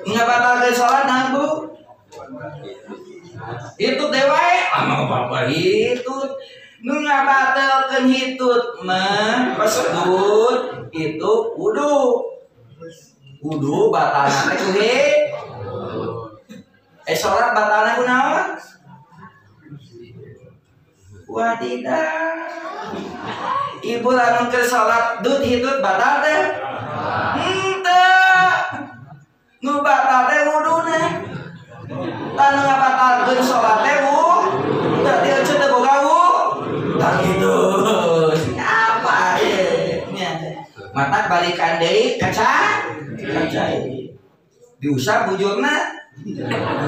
Ngabatalkeun salat naon Bu? Hitut deui wae, anu apa hitut. Nu ngabatalkeun hitut mah pesdut itu wudu. Wudu batalna teh ku hitut. Salat batalna ku naon? Wadidah. Ibu lamun keur salat dut hitut batal teh? Henteu. Nu batal teh wuduna. Tah nu ngabatalkeun salat teh wudu. Berarti euceut teu boga wudu. Tah kitu. Apa ieu nya? Mata balikan deui kaca. Kaca. Diusap bujurna.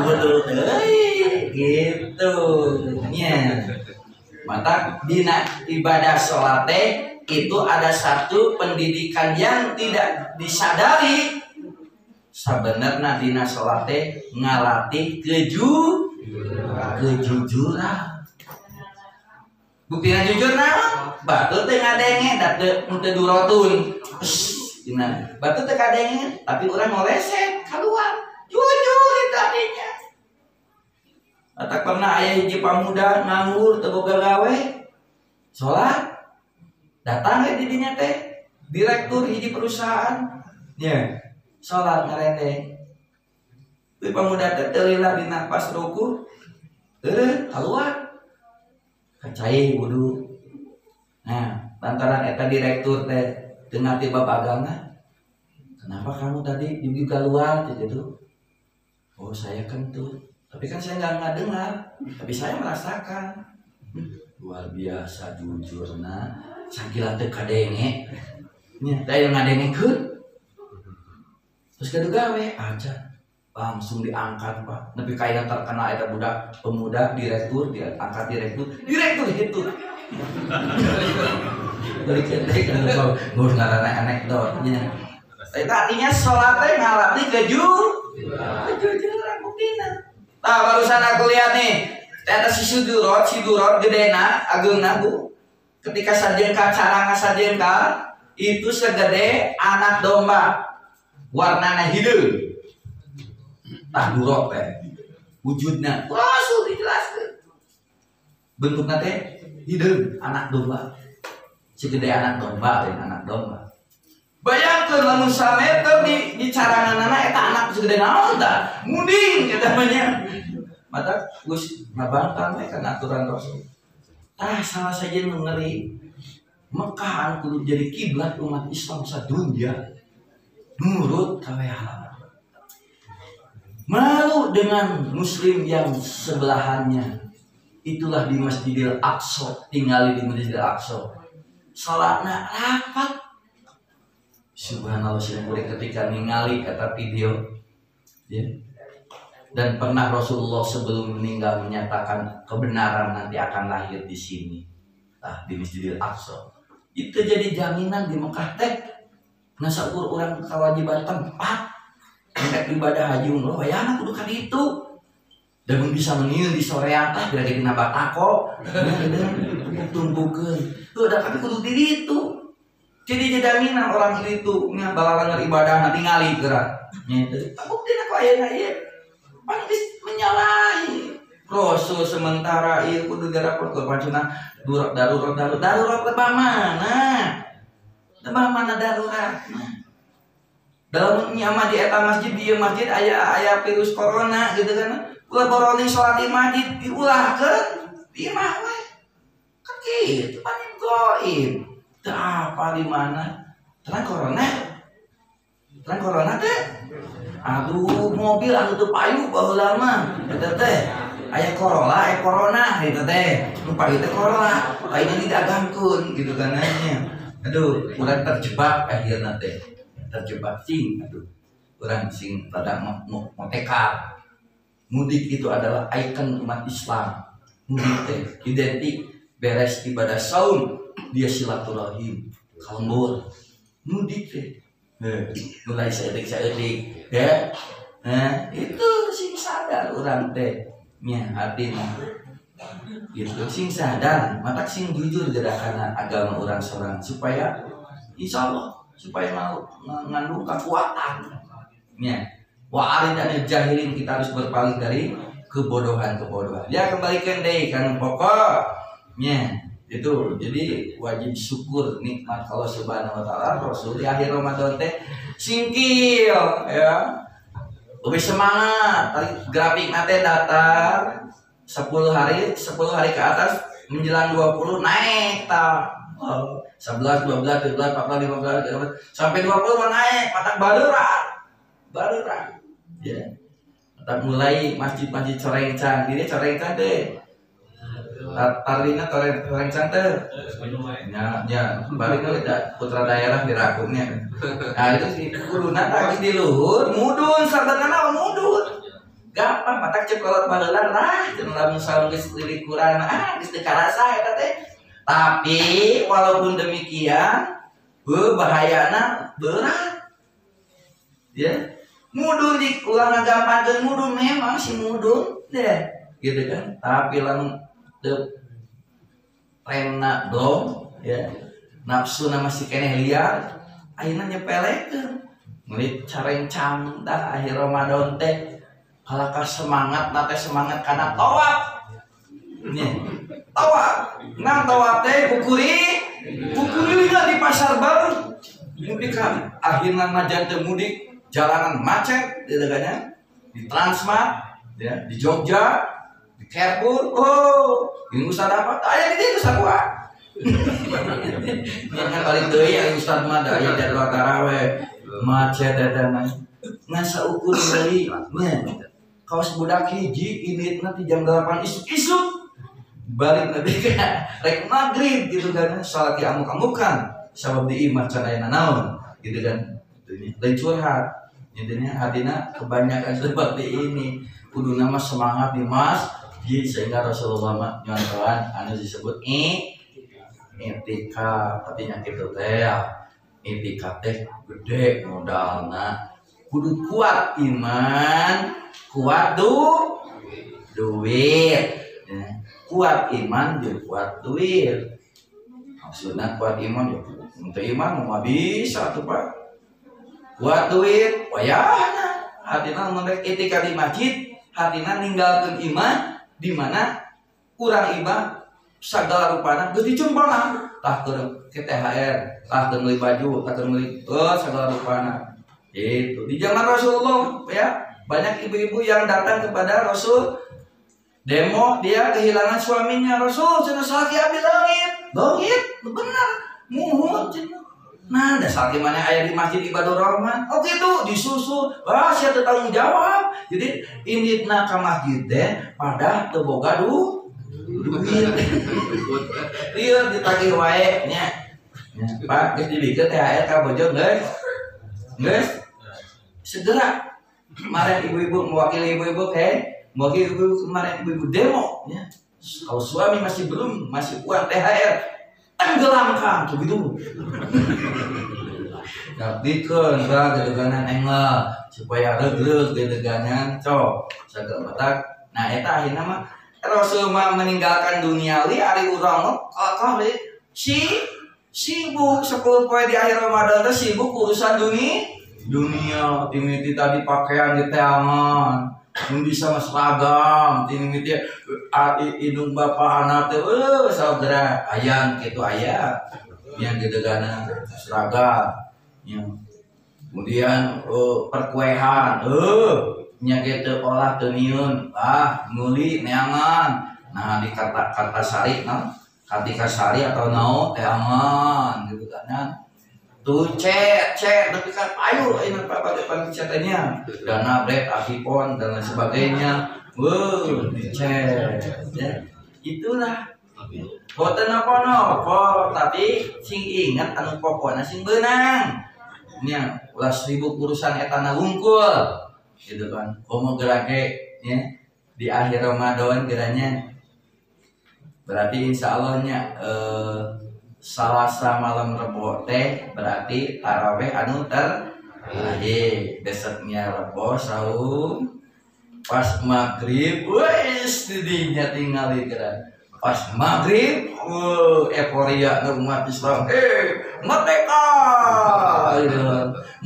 Wudu deui gitu nya. Mata dina ibadah salat teh itu ada satu pendidikan yang tidak disadari. Sabenerna dina salat teh ngalatih kejujuran. Buktina jujur naon? Batur teh ngadenge da teu durotun. Dina batur teh kadenge tapi urang ngoleset keluar. Jujur itu artinya. Atak pernah aya hiji pamuda nganggur teu boga gawe. Salat datang we di dinya teh direktur hiji perusahaan. Nya, salat ngarendeng. Teu pamuda teh teu lila dina pas ruku. Keluar. Kacai wudu. Nah, lantaran eta direktur teh teu ngarti bab agama. Kenapa kamu tadi juga keluar gitu? Oh, saya kentut. Tapi kan saya nggak dengar, tapi saya merasakan. Luar biasa jujurna, sagila teu kadenge. Nya, da ngadengekeun. Terus kudu gawe aja. Langsung diangkat, Pak. Nepi ka terkenal eta budak pemuda direktur, diangkat direktur, direktur itu. Balik deui kan ngurus ngaranna anekdot nya. Eta artinya salat teh ngalatih kejujuran buktina. Nah, barusan aku lihat nih, ternyata si sudurot gedena, ageungna Bu. Ketika sajengkal caranga sajengkal itu segede anak domba, warnana hideung. Tah durot teh wujudna, langsung dijelaskeun. Bentukna teh hideung anak domba. Segede anak domba, lain anak domba. Bayangkeun lamun sameter di caranganana eta anak segede naon tah? Munding eta mah nya. Mata geus ngabangkang we kana aturan Rasul. Tah salah saja nu ngeri. Mekah anu kudu jadi kiblat umat Islam sadunya. Nurut ka WH. Malu dengan muslim yang sebelahannya. Itulah di Masjidil Aqsa, tinggali di Masjidil Aqsa. Salatna rapat. Subhanallah, saya ketika ningali kata video ya. Dan pernah Rasulullah sebelum meninggal menyatakan kebenaran nanti akan lahir di sini, ah, di Masjidil Aqsa. Itu jadi jaminan di Mekah teh. Nasa ukur orang kewajiban tempat mereka ibadah haji umroh wayana kudu ka ditu. Dan bisa meniun di sorean tah bila jadi nabatako tumbukeun. Tuh da tapi kudu di ditu. Jadi jaminan orang itu nya balalangar ibadah nanti ngali geura. Nya itu. Buktina ku ayeuna ieu. Pan geus menyalahi Rasul sementara ieu kudu dirapor ku pancuna darurat darurat darurat lebah mana? Lebah mana darurat? Dalam nyama di eta masjid di masjid aya virus corona gitu kan. Ulah boroni salat di masjid diulahkeun di imah we. Kan kitu paling goib. Teu apa di mana? Terang corona. Terang corona teh. Aduh, mobil anu teu payu baheula mah eta teh. Aya Corolla, aya Corona gitu teh. Nu pagi teh Corolla, ayeuna didagangkeun gitu kan nya. Aduh, urang terjebak akhirna teh. Terjebak cing aduh. Urang sing rada motekar. Mudik itu adalah ikon umat Islam. Mudik teh identik beres ibadah saum dia silaturahim, kalembur. Mudik teh. Mulai saeutik-saeutik ya. Nah, itu sing sadar urang teh nya artina. Gitu sing sadar, matak sing jujur gerakan agama urang sorang supaya insyaallah supaya mau ngandung kekuatan. Nya. Wa arid anil jahilin, kita harus berpaling dari kebodohan-kebodohan. Ya kembalikan deh kan pokoknya itu. Jadi wajib syukur nikmat Allah Subhanahu wa taala. Rasul di akhir Ramadan teh singkil ya. Lebih semangat. Tadi grafik nate datar 10 hari, 10 hari ke atas menjelang 20 naik ta. 11, 12, 13, 14, 15, 16 sampai 20 mah naik, matak bareura. Bareura. Ya. Matak mulai masjid-masjid corengcang. Ini corengcang deh. Tarlina torengcang teh. Ya, ya, balik da putra daerah dirakumnya. Nah, itu sih kuduna tah di luhur, mudun sabenerna mudun. Gampang matak cek kolot baheula lah, cenah lamun saung geus lilikuran, ah geus teu karasa eta teh. Tapi walaupun demikian, bahayana berat. Ya. Mudun di ulah ngagampangkeun mudun memang si mudun deh, gitu kan. Tapi lamun teu remna blong ya, nafsuna masih keneh liar, ayeuna nyepelekeun. Meuli carencang dah akhir Ramadan teh kalakah semangat na teh semangat kana tawaf. Nya. Tawaf. Nah tawaf teh kukurilingan di pasar baru. Mudik kan akhirna najan teu mudik, jalanan macet gitu kan ya. Di Transmart ya, di Jogja, di Carrefour, oh, ini ustad apa? Aya di dieu sarua. Nya balik deui aya ustad mah da aya jadwal taraweh, macet eta mah. Ngan saukur deui nya. Kaos budak hiji inditna ti jam 8 isuk-isuk. Balik nanti ka rek magrib gitu kan, salat di amuk-amukan sabab di imah can aya nanaon gitu kan. Lain curhat. Intinya hatinya kebanyakan seperti ini. Kudu nama semangat di masjid sehingga Rasulullah mah nyontohan anu disebut i'tikaf, tapi nya kitu teh i'tikaf teh gede modalna. Kudu kuat iman, kuat duit. Ya. Kuat iman jeung kuat duit. Maksudna kuat iman ya untuk iman mah bisa tuh Pak. Kuat duit, wayahna hatina mun rek i'tikaf di masjid, hatina ninggalkeun iman di mana kurang iman sagala rupana geus dicemponan tah keur THR, tah keur meuli baju, tah keur meuli sagala rupana. Itu di zaman Rasulullah ya, banyak ibu-ibu yang datang kepada Rasul demo dia kehilangan suaminya. Rasul cenah salaki abdi leungit. Leungit, bener. Muhun cenah. Nah, da salaki mana aya di Masjid Ibadur Rahman. Oh gitu, disusul. Wah, sia teu tanggung jawab. Jadi inditna ka masjid teh pada teu boga duit. Lieur ditagih wae nya. Pak, geus dibikeun THR ka bojo geus. Geus. Segera kemarin ibu-ibu mewakili ibu-ibu mewakili ibu-ibu kemarin ibu-ibu demo ya. Kalau suami masih belum masih uang THR tenggelamkan tuh gitu. Dapikeun ka gedeganan engel supaya regreg gedeganan cok sagala batak. Nah eta akhirna mah Rasul mah meninggalkan duniawi ari urang mah kokoh si sibuk 10 poe di akhir Ramadan teh sibuk urusan dunia timiti tadi pakaian di teangan mun bisa mah seragam timiti indung bapak anak teh saudara ayang kitu aya yang gedegana seragam ya. Kemudian perkuehan nya kitu olah teu nieun ah meuli neangan nah di Kartasari naon Kartikasari atau naon teangan gitu kan. Tuh cek tapi kan ayo ini Pak depan cetnya dana black akipon dan lain sebagainya. Wow, dicet ya. Itulah boten napa-napa tapi sing inget anu pokona sing beunang nya ulah sibuk urusan etana wungkul gitu kan. Komo gerake nya di akhir Ramadan geranya berarti insyaallah nya Salasa malam Rebo teh berarti taraweh anu terakhir besoknya Rebo saum pas maghrib wes didinya tinggal geura pas maghrib euforia umat Islam merdeka gitu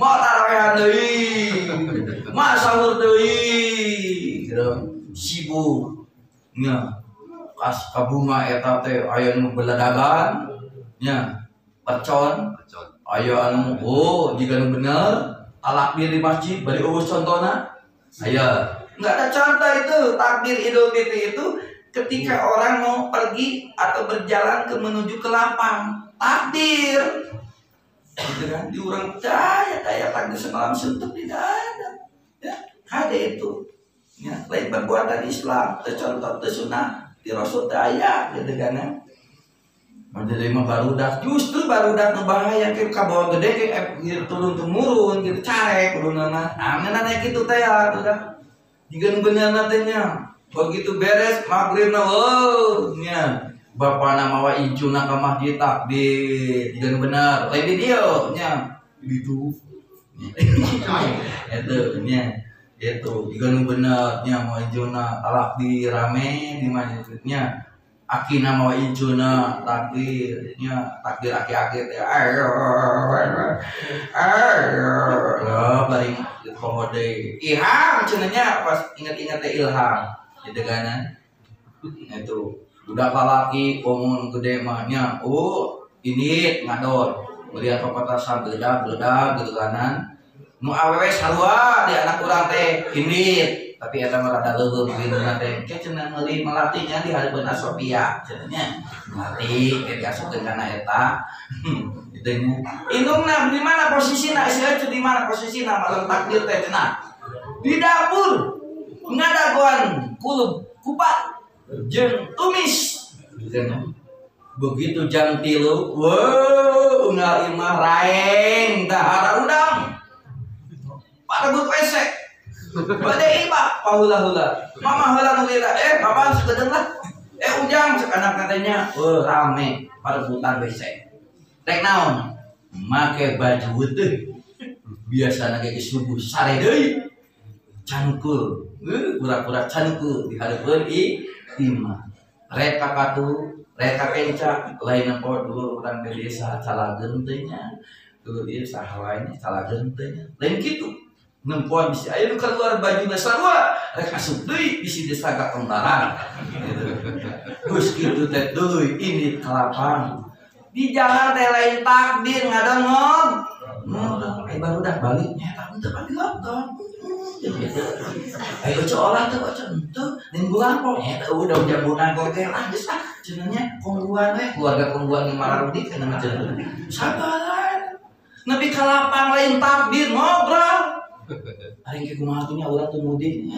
mau tarawehan deui mau sahur deui gitu sibuk nya pas kabunga eta teh aya nu beladagan nya percon aya anu oh jika nu bener takbir di masjid bari eueuh contona aya enggak ada contoh itu takbir Idul Fitri itu ketika orang mau pergi atau berjalan ke menuju ke lapang takbir gitu kan di orang percaya kayak takbir semalam suntuk tidak ada ya ada itu ya lain perbuatan Islam tercontoh tersunah di Rasul teu aya gitu kan ya. Jadi mah barudak justru barudak nu bahaya ke kabawa gede ke turun temurun gitu carek kuduna amin aya kitu teh ya udah jiga nu benerna teh nya begitu beres maghribna wow nya bapana mawa incuna ka masjid takbir jiga nu bener lain di dieu nya ditu eta nya itu jiga nu bener nya mawa incuna takbir rame di masjid nya akina mawa incuna takbir nya takbir aki-aki teh ayo ayo bari komo deui ilham cenah nya pas ingat-ingat teh ilham gitu kan itu budak lalaki komun gede mah nya oh ini ngador melihat pepetasan geledak-geledak gitu kanan nu awewe sarua di anak urang teh indit tapi eta mah rada leuweung gitu teh ke cenah meuli melatihnya di hareupeun Asofia cenah nya melatih ke diasupkeun kana eta kitu nya indungna di mana posisina sia di mana posisina malam takbir teh cenah di dapur ngadagoan kulub kupat jeung tumis gitu nya. Begitu jam 3 wow unggal imah raeng dahar udang parebut WC bade iba pahula-hula mama heula nu lila mama sakedeung lah ujang cek anak katanya rame parebutan WC rek naon make baju teh biasana ge subuh sare deui cangkul pura-pura cangkul di hareupeun imah rek kakatu rek kakenca lain nempo dulu urang di desa calageun teh nya dulu ieu saha wae nya calageun teh nya lain kitu nempoan bisi aya nu keluar bajuna sarua rek asup deui bisi desa ka kembaran gitu. Geus kitu teh deui ini kalapang di jalan teh lain takbir ngadongong baru dah balik nya eta teu pati lockdown gitu. Ayo ojo olah teu ojo henteu ningguan kok eta udah jambunan kok teh lah geus ah cenah nya kongguan we keluarga kongguan yang mararudi kana cenah sabar nepi ka lapang lain takbir ngobrol aing ke kumaha tuh nya urang teu mudik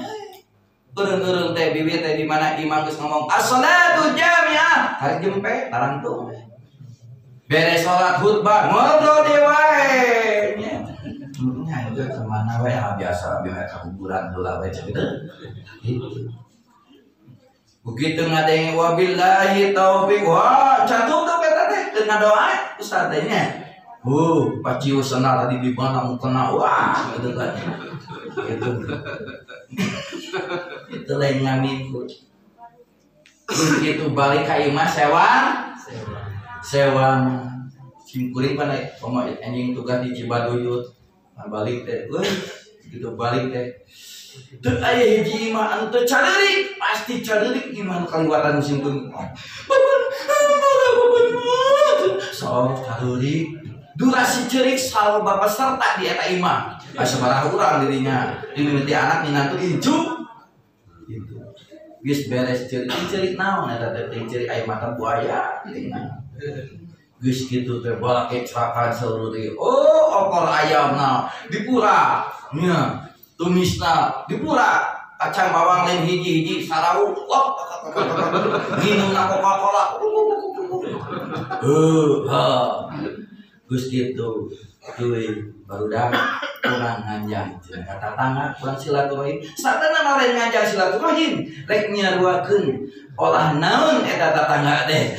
eureun-eureun teh bibir teh di mana imam geus ngomong as-shalatu jami'ah karek jempe tarangtung beres salat khutbah ngobrol deui wae nya nya itu kemana wae biasa biasa ka kuburan heula wae gitu. Begitu ngadenge wabillahi taufik wah catup eta teh keur ngadoa ustaz teh nya. Paciu sena tadi di mana mau kena wah gitu kan. Gitu. Itu lain ngaminku. Begitu balik ka imah sewang. Sewang. Simkuring pan komo anjing tugas di Cibaduyut. Balik teh euy gitu balik teh. Teu aya hiji imah anu teu careurik, pasti careurik imah nu kaliwatan simkuring. Sok careurik. Durasi cerik sal bapak serta di eta imah. Asa sabaraha urang dirinya. Dimimiti anak minantu incu. Gitu. Geus beres cerik, cerik naon eta teh cerik aya mata buaya dirinya. Geus kitu teh balake cerakan seluruh deui. Oh, opor ayamna dipura. Nya, tumisna dipura. Kacang bawang lain hiji-hiji sarau lop minumna Coca-Cola. Heuh. Geus kitu tuluy barudak kurang nganjang cenah ka tatangga kurang silaturahim. Satana mah lain nganjang silaturahim, rek nyaruakeun olah naon eta tatangga teh.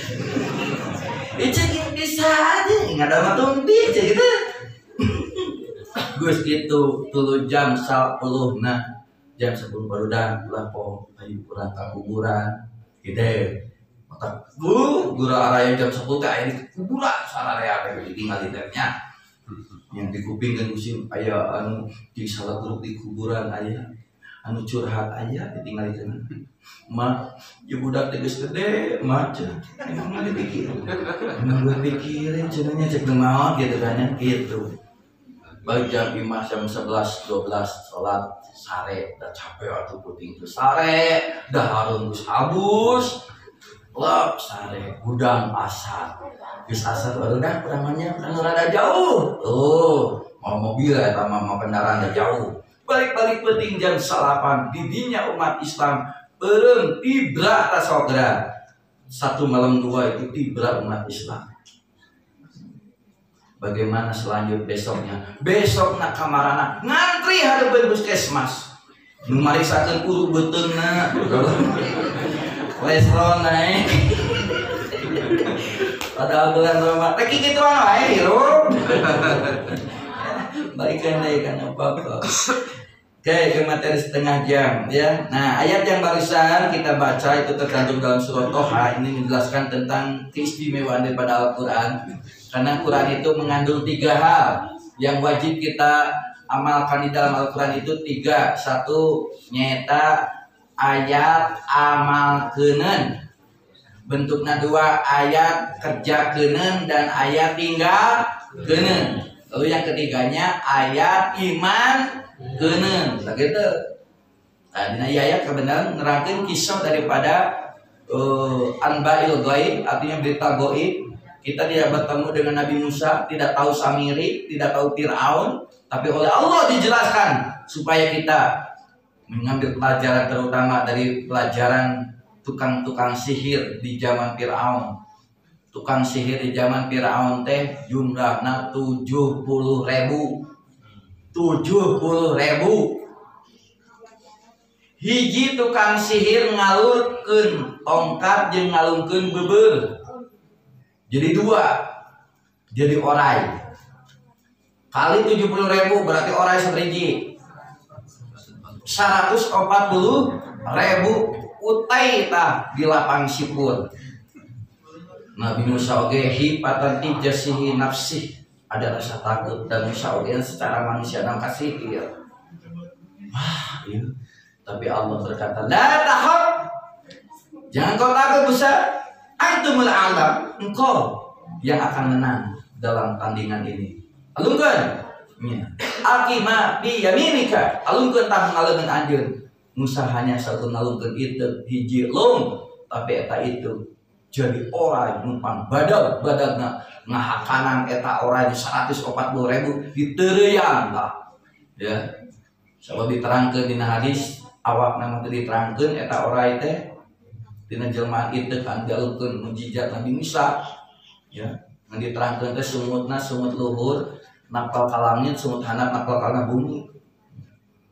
Ieu bisa aja ngadama tumpi cek gitu. Geus kitu tuluy jam 10 na jam 10 barudak ulah poho ayo urang ka kuburan gede. Otak gura araya jam 10 teh aya di kuburan sararea teh ditinggal di teh nya. Yang di kuping kan musim aya anu di salah grup di kuburan aya anu curhat aya ditinggal di sana. Ma, ya budak teh geus gede, ma cenah. Emang mah dipikir. Emang gue pikirin cenahnya cek nu maot gitu kan ya gitu. Balik jam 5 jam 11 12 salat sare dah capek atuh puting teh sare dah harun geus habus lep sare gudang asar geus asar baru dah kurangannya kan rada jauh tuh mau mobil eta mah mau kendaraan dah jauh balik-balik penting jam 8 didinya umat Islam beureum tibra tasogra 1 malam 2 itu tibra umat Islam. Bagaimana selanjut besoknya? Besokna kamarana ngantri hareupeun puskesmas. Nu mariksakeun uru beuteungna. Kolesterol naik. Padahal bulan Ramadan rek kikituan wae hirup. Balikan deui kana pokok. Oke, ke materi setengah jam ya. Nah, ayat yang barusan kita baca itu terkandung dalam surat Toha. Ini menjelaskan tentang keistimewaan daripada Al-Quran. Karena Quran itu mengandung 3 hal yang wajib kita amalkan di dalam Al-Quran itu 3. 1, nyata ayat amal kenen. Bentuknya 2, ayat kerja kenen dan ayat tinggal kenen. Lalu yang ketiganya ayat iman kenen. Nah gitu. Nah, dina ayat kebenaran nerangkeun kisah daripada anba'il ghaib, artinya berita gaib. Kita tidak bertemu dengan Nabi Musa, tidak tahu Samiri, tidak tahu Fir'aun, tapi oleh Allah dijelaskan supaya kita mengambil pelajaran terutama dari pelajaran tukang-tukang sihir di zaman Fir'aun. Tukang sihir di zaman Fir'aun teh jumlahna 70.000. 70.000. Hiji tukang sihir ngalurkeun tongkat jeung ngalungkeun beubeul. Jadi 2. Jadi orai. Kali 70.000 berarti orai sabriji. 140.000 utai tah di lapang sipur. Nabi Musa oge hipatan tijasihi nafsih, ada rasa takut dan Musa oge secara manusia nang kasihir. Wah, iya. Tapi Allah berkata, "La tahab." Jangan kau takut Musa. Antumul a'la, engkau yang akan menang dalam tandingan ini. Alungkeun. Ya. Alqima bi yaminika. Alungkeun tah ngaleukeun anjeun. Musa hanya satu ngalungkeun itu hiji lung, tapi eta itu jadi orang numpang badag badagna ngahakanan eta orang 140.000 diteureuyan lah. Ya. Sabab diterangkeun dina hadis awakna mah teu diterangkeun eta orai teh dina jelmaan itu kan dialungkeun mujizat Nabi Musa ya. Ngan diterangkeun teh sumutna sumut luhur napal ka langit, sumut handap napal kana bumi.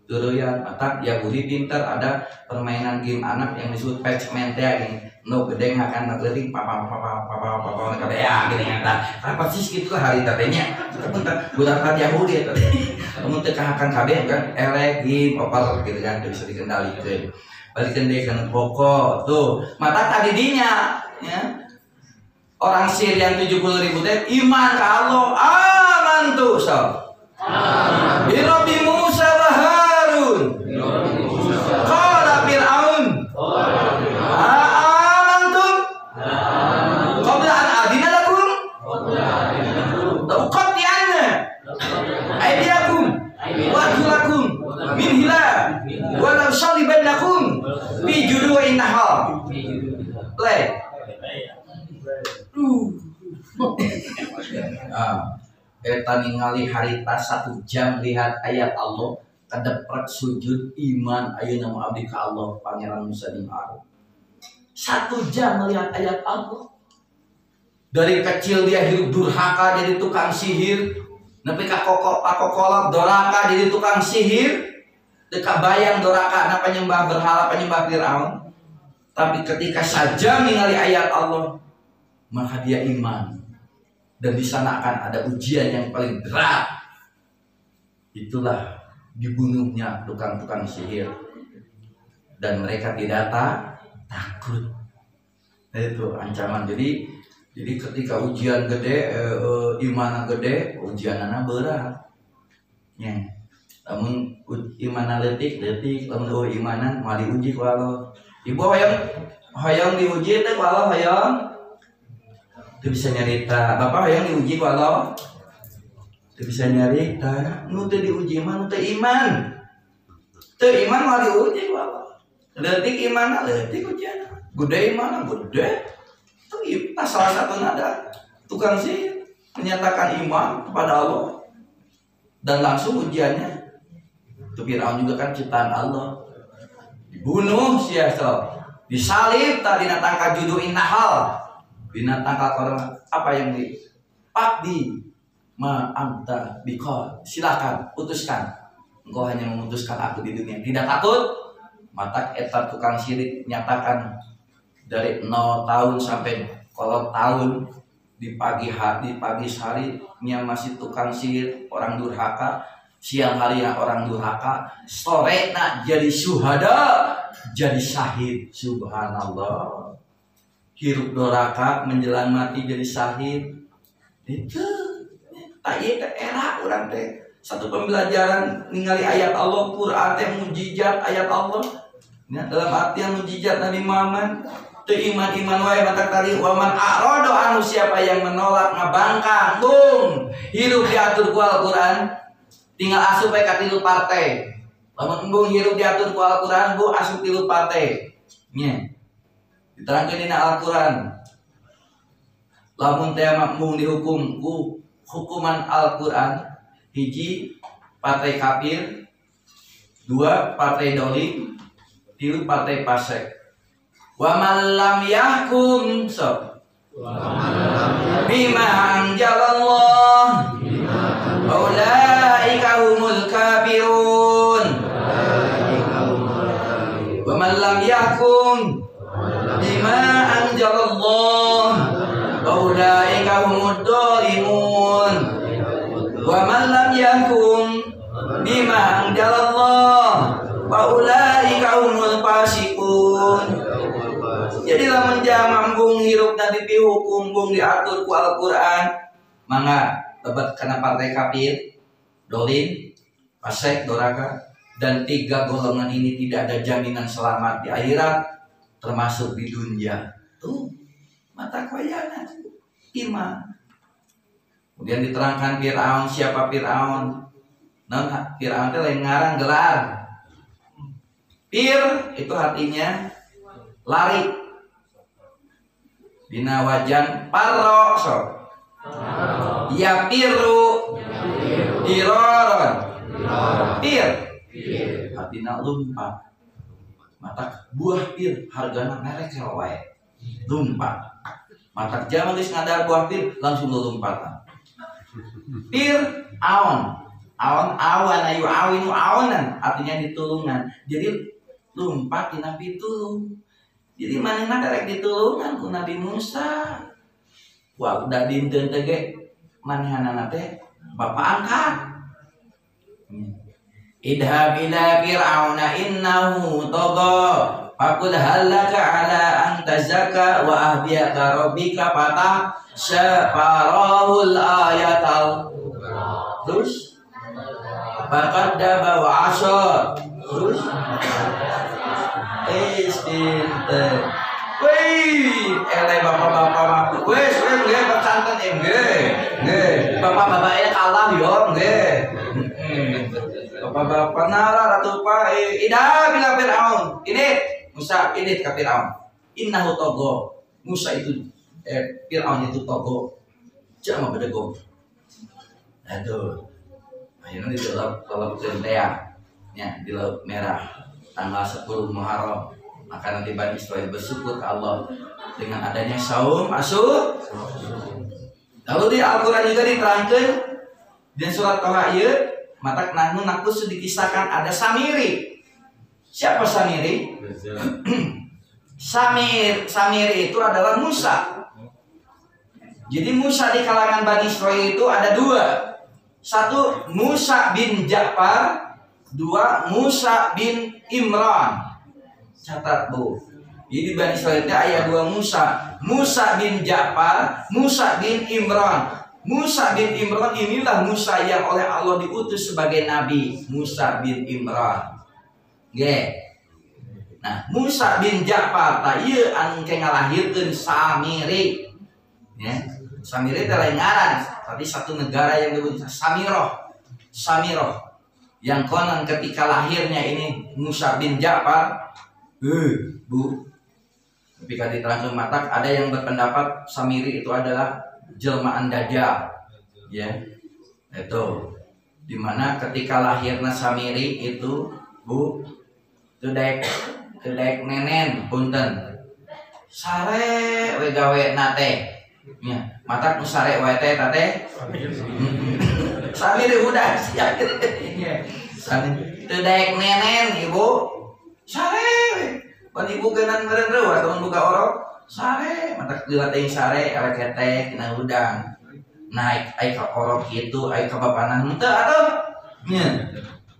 Teureyan matak Yahudi pintar ada permainan game anak yang disebut Pac-Man teh gini. Nu gede ngakan nu leutik papa papa papa papa kabeh ya gini eta. Kan persis kitu lah harita teh nya. Budak Yahudi eta teh. Lamun teu kahakan kabeh kan elek game opal gitu kan teu bisa dikendalikeun. Balikeun deui kana pokok tuh. Mata tadi dinya ya. Orang Sir yang 70.000 teh iman ka Allah. Amantu so. Bi Rabbi Musa wa Harun. Qala Fir'aun. Amantum qabla an adina lakum la uqatti'anna aydiyakum wa arjulakum min khilaf wa la usalibannakum fi judu'in nahar. Le. Eta ningali harita 1 jam lihat ayat Allah Kadeprek sujud iman ayeuna mah abdi ka Allah Pangeran Musa jeung Harun. 1 jam melihat ayat Allah. Dari kecil dia hidup durhaka jadi tukang sihir, nepi ka pakokolot doraka jadi tukang sihir, teu kabayang doraka na penyembah berhala, penyembah Firaun. Tapi ketika saja ningali ayat Allah, maka dia iman. Dan di sana akan ada ujian yang paling berat. Itulah dibunuhnya tukang-tukang sihir. Dan mereka tidak takut. Nah, itu ancaman. Jadi ketika ujian gede, iman gede, ujianana berat. Ya. Lamun imana leutik, leutik, lamun eueuh imanan moal diuji ku Allah. Ibu hoyong diuji teh ku Allah hoyong. Teu bisa nyarita. Bapak hoyong diuji ku Allah. Teu bisa nyarita. Nu teu diuji mah nu teu iman. Teu iman moal diuji ku Allah. Leutik imanna leutik ujianna. Gede imanna gede. Itu salah satu nada tukang sihir menyatakan iman kepada Allah dan langsung ujiannya. Itu Firaun juga kan ciptaan Allah. Dibunuh sia disalib tadi tangka juduin nahal, dina tangka korma apa yang di pakdi ma anta bikol, silakan putuskan, engkau hanya memutuskan aku di dunia. Tidak takut mata eta tukang syirik nyatakan dari 0 tahun sampai kolot tahun di pagi hari harinya masih tukang sihir, orang durhaka, siang harinya orang durhaka, sore nak jadi syuhada, jadi syahid. Subhanallah. Hirup doraka menjelang mati jadi syahid. Itu tak ieu teh era urang teh. Satu pembelajaran ningali ayat Allah, Quran teh mujizat ayat Allah. Ya, dalam artian mujizat Nabi Muhammad. Teu iman-iman wae mata tadi waman a'rada anu siapa yang menolak ngabangkang bung hirup diatur ku Al-Qur'an tinggal asup bae ka 3 partai. Lamun embung hirup diatur ku Al-Qur'an bu asup 3 partai. Nya. Diterangkeun dina Al-Qur'an. Lamun teh embung dihukum ku hukuman Al-Qur'an, hiji partai kafir, 2 partai dolim, 3 partai fasik. Wa man lam yahkum so bima anzalallah ulaika humul kafirun. Wa man lam yahkum bima anzalallah ulaika humud dhalimun. Wa man lam yahkum bima anzalallah ulaika humul fasiqun. Jadi lamun jama embung hirup nanti dihukum bung diatur ku Al-Qur'an, mangga lebet kana partai kafir, dolim, fasik, doraka, dan 3 golongan ini tidak ada jaminan selamat di akhirat termasuk di dunia. Tuh mata koyana iman. Kemudian diterangkan Firaun, siapa Firaun? Nah, Firaun itu lain ngarang gelar. Fir itu artinya lari. Dina wajan parro so. Ya piru diroron. Pir. Artinya lumpat. Mata buah pir hargana merek wae. Lumpat. Mata jaman geus ngadar buah pir langsung lompatan. Pir aon. Aon awan ayu awinu aonan artinya ditulungan. Jadi lumpat dina pitulung. Jadi manehna darek ditulungan ku Nabi Musa. Wah, udah dinten teh ge manehanana teh bapak angkat. Idhab ila fir'auna innahu tagha faqul hal laka ala an tazakka wa ahdiyaka rabbika fatahsha farahul ayatal. Terus faqaddaba wa asa. Terus pinter. Wih, ele bapak-bapak mah. Wes, wes nggih pecanten nggih. Nggih, bapak-bapaknya kalah yo nggih. Bapak-bapak nara ratu pak ida bila Firaun. Ini Musa ini ka Firaun. Innahu tagha. Musa itu Firaun itu tagha. Jangan bedego. Aduh. Ayeuna di dalam tea. Ya, di Laut Merah tanggal 10 Muharram. Maka nanti Bani Israel bersyukur ke Allah dengan adanya saum Asyura. Lalu di Al-Qur'an juga diterangkan di surat Toha ieu matak nahnu nakusu dikisahkan ada Samiri. Siapa Samiri? Samiri itu adalah Musa. Jadi Musa di kalangan Bani Israel itu ada dua. Satu Musa bin Ja'far, dua Musa bin Imran. Catat bu. Jadi Bani Israel itu ayat dua Musa. Musa bin Ja'far, Musa bin Imran. Musa bin Imran inilah Musa yang oleh Allah diutus sebagai nabi. Musa bin Imran. Nggih. Nah, Musa bin Ja'far tah ieu anu ke ngalahirkeun Samiri. Ya. Samiri teh lain ngaran, tapi satu negara yang disebut Samiroh. Samiroh. Yang konon ketika lahirnya ini Musa bin Ja'far, Bu, ketika diterangkan matak ada yang berpendapat Samiri itu adalah jelmaan Dajjal, ya, itu dimana ketika lahirnya Samiri itu Bu, teu daek nenen punten, sare we gawe nate, ya, matak nu sare wae teh tate, Samiri udah siap, Samiri teu daek nenen ibu, sare we. Pan ibu genan meureun reuwas lamun buka orok sare matak dilatih sare elek teh kena udang naik ai ka orok kitu ai ka bapana henteu atuh nya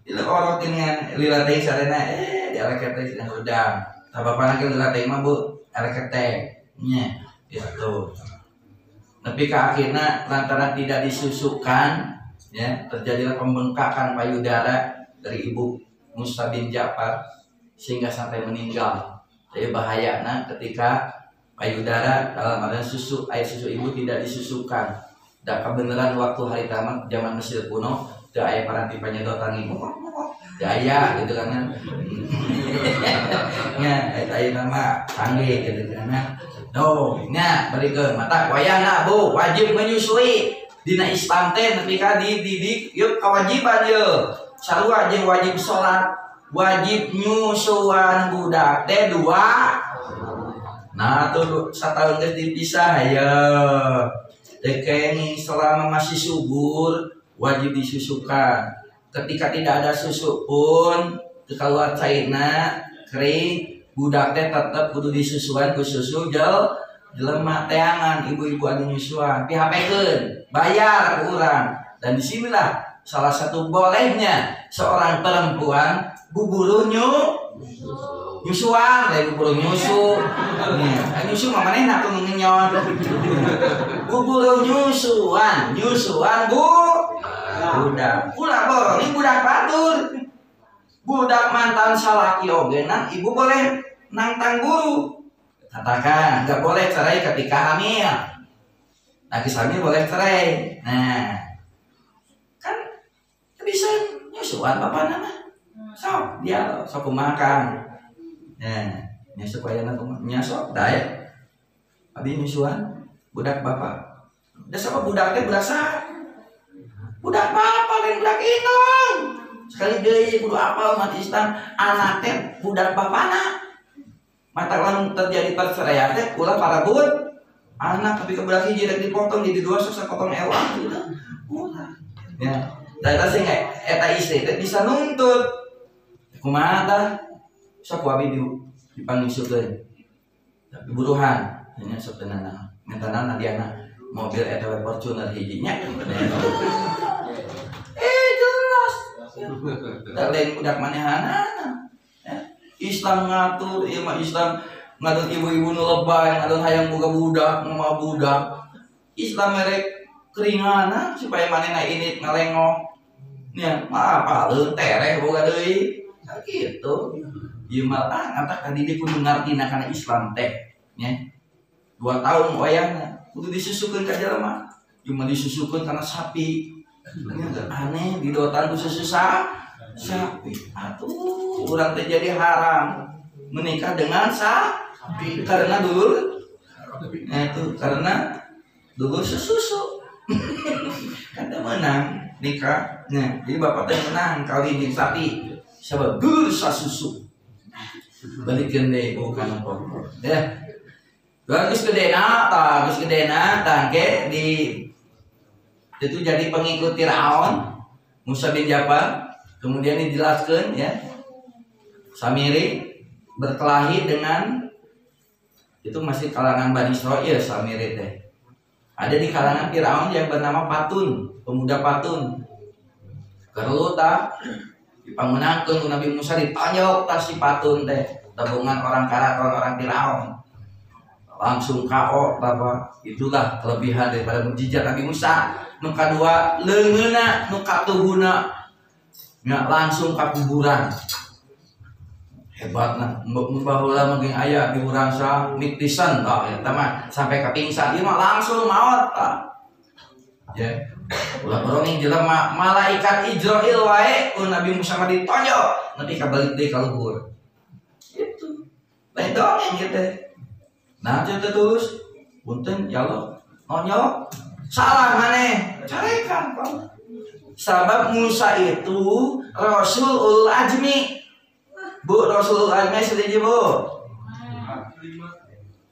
lila orok dengan lila teh sarena di elek teh kena udang tah bapana ge lila teh mah Bu elek teh nya gitu. Tapi ka akhirna lantaran tidak disusukan ya terjadilah pembengkakan payudara dari ibu Musa bin Ja'far sehingga sampai meninggal. Jadi bahayana ketika payudara dalam artian susu, air susu ibu tidak disusukan. Da kebenaran waktu hari tamat zaman Mesir kuno, da aya paranti panyedotan ibu, da aya gitu kan. Nya eta ayeuna mah canggih gitu kan. No, nya balikeun mata wayahna Bu wajib menyusui. Dina Islam teh nepi ka dididik yeuh kewajiban yeuh. Sarua jeung wajib salat, wajib nyusuan budak teh dua. Nah tuh setahun geus dipisah ya. Teh kenging selama masih subur wajib disusukan. Ketika tidak ada susu pun teu kaluar cairna kering budak teh tetep kudu disusuan ku susu jelema teangan ibu-ibu anu nyusuan PHP-keun bayar ku urang. Dan disinilah salah satu bolehnya seorang perempuan buburu nyusuan, lain buburu nyusu. Nya, nyusu mah manehna tuh ngenyon. Buburu nyusuan, nyusuan bu. Budak. Ulah borong ini budak batur. Budak mantan salaki oge nang ibu boleh nangtang guru. Katakan enggak boleh cerai ketika hamil. Nah, hamil boleh cerai. Nah, kan bisa nyusuan bapak nama. Sok dia sok kumaha. Nah, nyusu ayana kumaha? Nya sok daek. Abi nyusuan budak bapak. Da sama budak teh budak saha? Budak bapak lain budak indung. Sekali deui kudu apal umat Islam, anak teh budak bapana. Mata lamun terjadi perceraian teh ulah parabut anak tapi ke budak hiji rek dipotong jadi dua sok sapotong ewang gitu. Ulah. Ya, da eta sih eta istri teh bisa nuntut. Kumaha tah? Sok abi dipanggisukeun. Tapi buruhan nya sok teu nanaon. Minta naon diana mobil eta we Fortuner hiji nya. Jelas. Da lain budak manehanana. Islam ngatur, ieu mah Islam ngatur ibu-ibu nu lebay, ngatur hayang boga budak, moal budak. Islam merek keringanan supaya manehna ini ngalengok. Nya, maaf apaleun tereh boga deui. Kan kitu. Ieu mah antak tadi dia kudu ngartina kana Islam teh, nya. 2 tahun wayahna kudu disusukeun ka jelema. Cuma disusukeun kana sapi. Nya aneh didotan ku susu sapi. Atuh urang teh jadi haram menikah dengan sapi karena dulur. Nah itu karena dulur sesusu. Kan teu meunang nikah. Nah, jadi bapak teh menang kawin jeung sapi. Sabab dulur sasusu. Balikeun deui bukan pokok. Ya. Geus gedena tah, geus gedena tah engke di itu jadi pengikut Firaun Musa bin Jafar. Kemudian dijelaskan ya. Samiri berkelahi dengan itu masih kalangan Bani Israil Samiri teh. Ada di kalangan Firaun yang bernama Patun, pemuda Patun. Kerlu tah dipangunangkeun ku Nabi Musa ditonyok tah si Patun teh, tabungan orang karaton orang Firaun. Langsung KO Bapak. Itulah kelebihan daripada mukjizat Nabi Musa. Nu kadua leungeunna, nu katuhuna nya langsung ka kuburan. Hebat nah, baheula mah geuning aya di urang sa miktisan tah eta mah sampai ka pingsan ieu mah langsung maot tah. Ya. Ulah boronging jelema malaikat Ijrail wae ku Nabi Musa mah ditonjok nepi ka balik deui ka luhur. Itu. Lain dongeng kieu teh. Nah, teu tulus punten ya Allah. Nonyok salah maneh carekan kok. Sabab Musa itu Rasulul Azmi. Bu, Rasulul Azmi setuju Bu?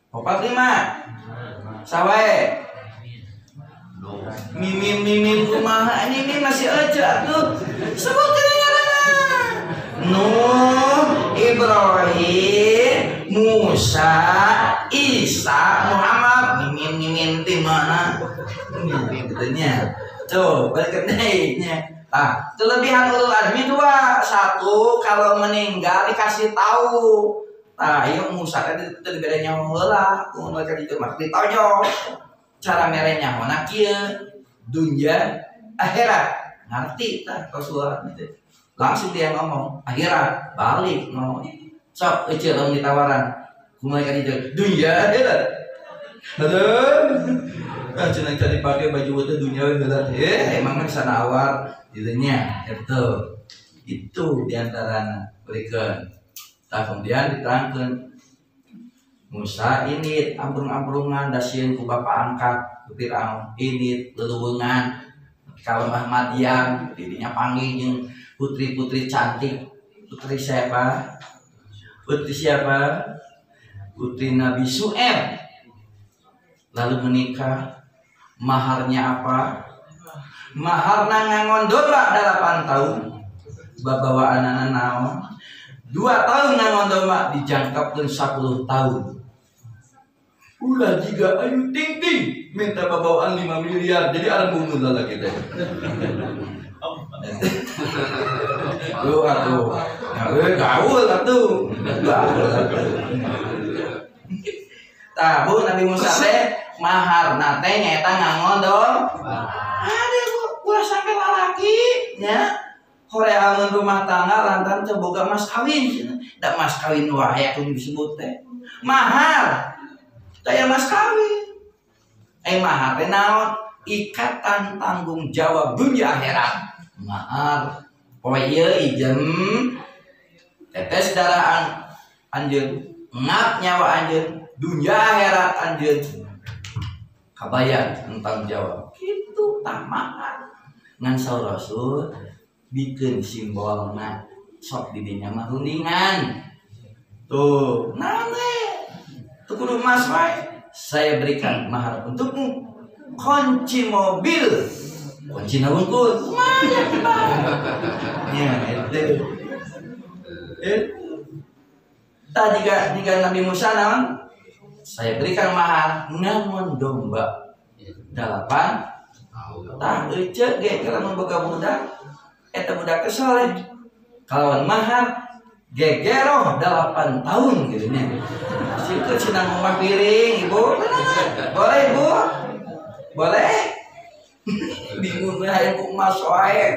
45. Sawae. Mimin mimin kumaha mimin masih aja tuh. Sebutkeun ngaranna. Nuh, Ibrahim, Musa, Isa, Muhammad. Mimin mimin di mana? Mimin katanya. Tuh, balik deui nya. Nah, kelebihan ulul azmi dua. Satu, kalau meninggal dikasih tahu. Nah, ieu Musa teh teu dibere nyaho heula, ku mereka ditu mah ditonjok. Cara mere nyahona kieu, dunya akhirat. Ngerti tah Rasulullah teh. Langsung dia ngomong, akhirat, balik ngomong. Sok eceu lamun ditawaran. Ku mereka ditu, dunya akhirat. Aduh. Ah cenah tadi dipakai baju teh dunya we heula. Emang mah bisa nawar gitu nya itu. Itu diantarana berikan. Tah kemudian diterangkeun Musa ini amprung-amprungan dasieun ku bapa angkat ku Firaun ini leuweungan ka lembah Madian didinya panggih jeung putri-putri cantik. Putri siapa? Putri siapa? Putri Nabi Su'aib. Lalu menikah. Maharnya apa? Maharna ngangon domba 8 tahun. Babawaanana naon? 2 tahun ngangon domba dijangkapkeun 10 tahun. Ulah jiga Ayu Ting Ting minta babawaan 5 miliar jadi alam bunuh lah kita. Tuh atuh. Gaul atuh. Gaul atuh. Tah Bu Nabi Musa teh maharna teh nyaeta ngangon domba. Ade Bu, ulah sampe lalaki nya. Horeangan rumah tangga lantaran teu boga mas kawin cenah. Da mas kawin wae atuh disebut teh. Mahar. Taya mas kawin. Mahar teh naon? Ikatan tanggung jawab dunia akhirat. Mahar. Poe ieu ijem tetes darah anjeun, ngap nyawa anjeun, dunia akhirat anjeun. Kabayar tentang jawab. Kitu tah mahar. Ngan saur Rasul bikeun simbolna sok di dinya mah rundingan. Tuh, naon we? Teu kudu emas wae. Saya berikan mahar untukmu. Kunci mobil. Kunci wungkul. Lumayan, Pak. Ya, itu. Tah jika Nabi Musa naon? Saya berikan mahar ngangon domba 8 tah eceu ge lamun boga budak eta budak teh soleh kalawan mahar gegeroh 8 tahun gitu nya. Situ cenah ngomah piring ibu. Boleh ibu? Boleh? Bingung we hayang ku emas wae.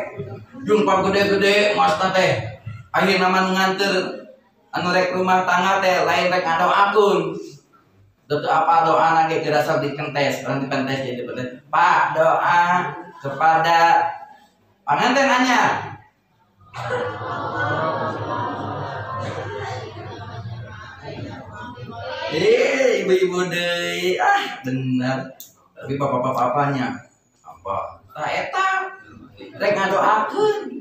Jeung pagede-gede emas teh. Akhirna mah nganter anu rek rumah tangga teh lain rek ngadoakeun. Tentu apa doa nage dirasa dikentes, nanti pentes jadi pentes. Pak doa kepada panganten anyar. Ibu-ibu deui, ah bener. Tapi bapak-bapak apanya? Apa? Tah eta rek ngadoakeun.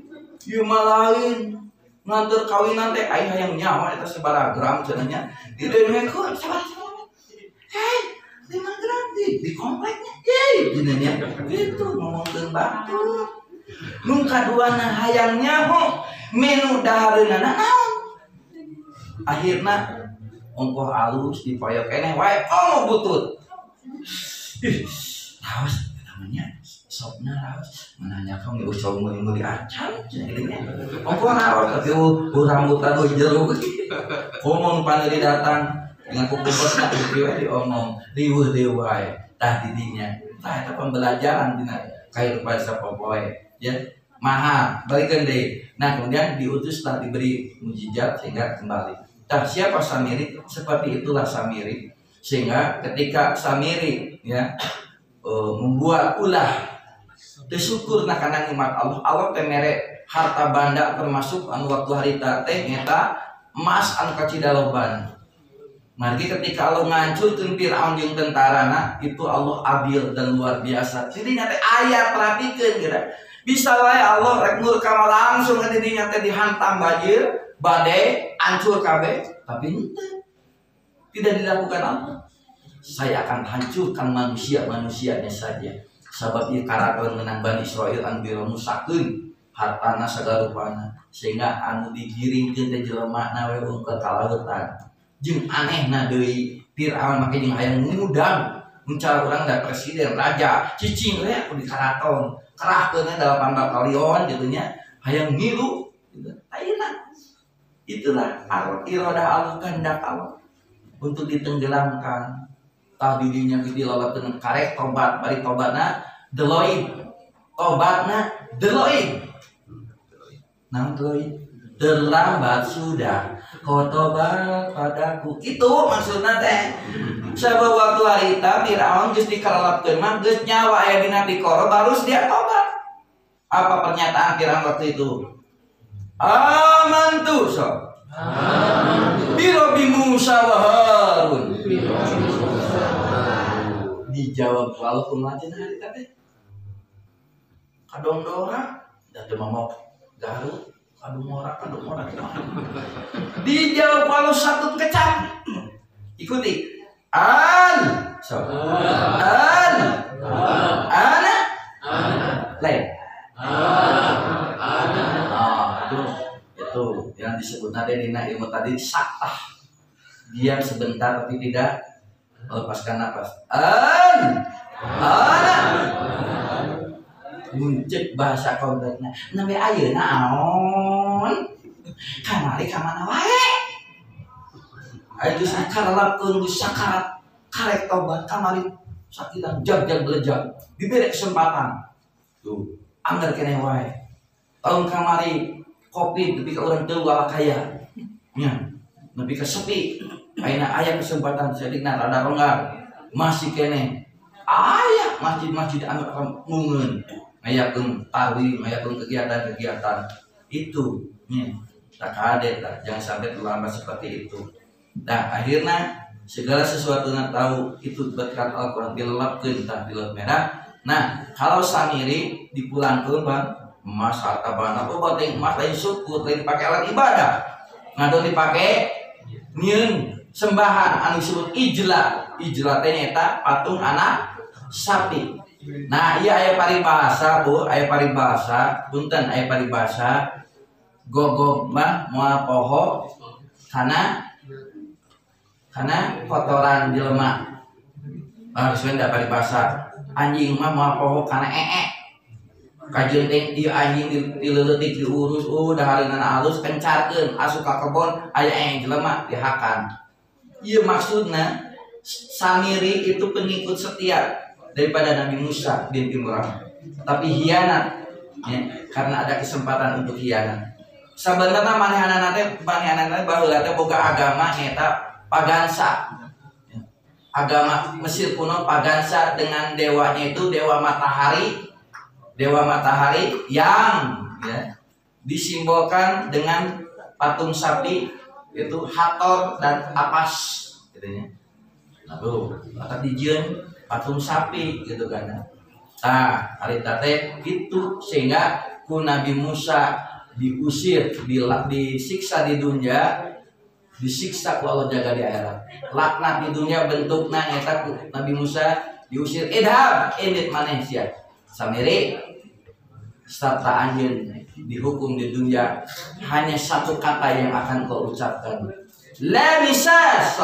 Ieu mah lain. Nganter kawinan teh aing hayang nyawa eta sabaraha gram cenah nya. Didengekeun sabaraha. Hei, 5 gram di kompleknya. Yey, cenah nya. Gitu ngomongkeun batur. Nu kaduana hayang nyaho menu dahareunana naon? Akhirna ongkoh alus dipoyok keneh wae komo butut. Ih, raos namanya sopna raos menanyakan geus meuli acan cenah kitu nya. Ongkoh raos tapi rambutan jeruk. Komo nu paneuri datang dengan kukumpetna kieu we diomong riweuh deui wae. Tah di dinya. Tah eta pembelajaran dina kahirupan sapopoe ya. Mahal balikeun deui. Nah, kemudian diutuslah diberi mujizat sehingga kembali. Tah siapa Samiri? Seperti itulah Samiri. Sehingga ketika Samiri ya membuat ulah bersyukur na kana nikmat Allah. Allah teh mere harta banda termasuk anu waktu harita teh nyata emas anu kacidaloban. Margi ketika Allah ngancurkeun Firaun jeung tentarana itu Allah adil dan luar biasa. Jadi nyata ayat perhatikeun geura. Bisa wae Allah rek murka langsung ka dinya teh dihantam banjir, badai, hancur kabeh, tapi henteu. Tidak dilakukan Allah. Saya akan hancurkan manusia-manusianya saja. Sabab ieu karaton menang Bani Israil anu diremusakeun hartana sagala rupana sehingga anu digiringkeun teh jelemana we ka kalautan. Jeung anehna deui Firaun make jeung hayang ngudang mencar urang da presiden raja cicing we aku di karaton kerahkeun 8 batalion kitu nya hayang ngilu gitu. Ayeuna itulah iradah Allah, kehendak Allah untuk ditenggelamkan. Tah didinya kitu lalapkeun karek tobat bari tobatna deloid. Tobatna deloid. Naon deloid? Terlambat sudah kau tobat padaku. Itu maksudna teh. Sabab waktu harita Firaun geus dikaralapkeun mah geus nyawa aya dina dikoro baru dia tobat. Apa pernyataan Firaun waktu itu? Amantu so. Amantu. Bi Rabbi Musa wa Harun. Dijawab Allah kumaha cenah harita teh? Kadongdora da teu mamok garut. Kadungora. Dijawab Allah satu kecap. Ikuti. Al so. Al. Ana. Lain. Ana. Ah, itu yang disebut tadi dina ilmu tadi saktah. Diam sebentar tapi tidak melepaskan nafas. Al. Ana. Muncul bahasa komplekna nembe ayeuna naon kamari ka mana wae aya geus dikarelapkeun geus sakarat karek tobat kamari sakitan jag-jag belejag diberi kesempatan tuh angger keneh wae tahun kamari covid nepi ka urang teu kaya nya nepi ka sepi ayeuna aya kesempatan saeutikna rada ronggar masih keneh aya masjid-masjid anu mungeun ngayakeun tawi, ngayakeun kegiatan-kegiatan itu nya tak kade lah, jangan sampai terlambat seperti itu. Nah, akhirnya segala sesuatu yang tahu itu berkat Al-Qur'an dilelapkeun tah di laut merah. Nah, kalau Samiri dipulangkeun bang emas harta banda oh bating emas lain syukur lain dipakai alat ibadah. Ngadon dipake nyieun sembahan anu disebut ijla. Ijla teh nyaeta patung anak sapi. Nah, iya aya paribasa Bu, aya paribasa, punten aya paribasa gogog mah moal poho kana kotoran jelema. Harus we da paribasa. Anjing mah moal poho kana ee. Kajeun teh ieu anjing dileuletik diurus, dahareunana alus kencarkeun asup ka kebon aya ee jelema dihakan. Ieu maksudna Samiri itu pengikut setia daripada Nabi Musa bin Imran, tapi hianat ya, karena ada kesempatan untuk hianat. Sabenerna manehanana teh baheula teh boga agama nyaeta Pagansa. Agama Mesir kuno Pagansa dengan dewanya itu dewa matahari yang ya, disimbolkan dengan patung sapi itu Hathor dan Apas gitu ya. Lalu atau dijieun patung sapi gitu kan. Nah, harita teh gitu sehingga ku Nabi Musa Diusir, disiksa di dunia, disiksa ku Allah jaga di akhirat. Laknat di dunia bentukna nyata ku Nabi Musa diusir, idhab indit maneh sia. Samiri serta anjeun dihukum di dunia hanya satu kata yang akan kau ucapkan. La misas.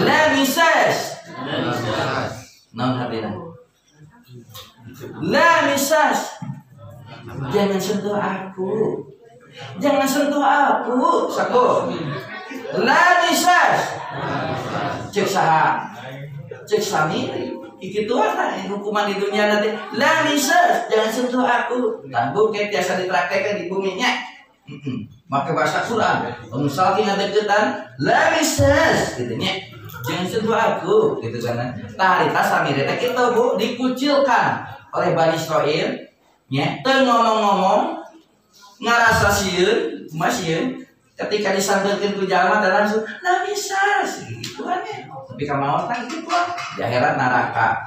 La misas. Naon hartina? La misas. Jangan sentuh aku. Jangan sentuh aku. Saku. La misas. Cek saha? Cek Samiri. Ikituan hukuman di dunia nanti. La misas, jangan sentuh aku. Tanggung kayak biasa dipraktekkan di buminya. Maka bahasa Quran, misalnya ngadeukeutan la misas gitu nya. Jangan sentuh aku gitu kan. Tah harita Samiri teh kitu Bu, dikucilkan oleh Bani Israil nya, teu ngomong-ngomong ngarasa sieun, kumaha sieun ketika disampeurkeun ku jalma teh langsung la misas gitu kan nya. Tapi kamaon tah kitu di akhirat neraka.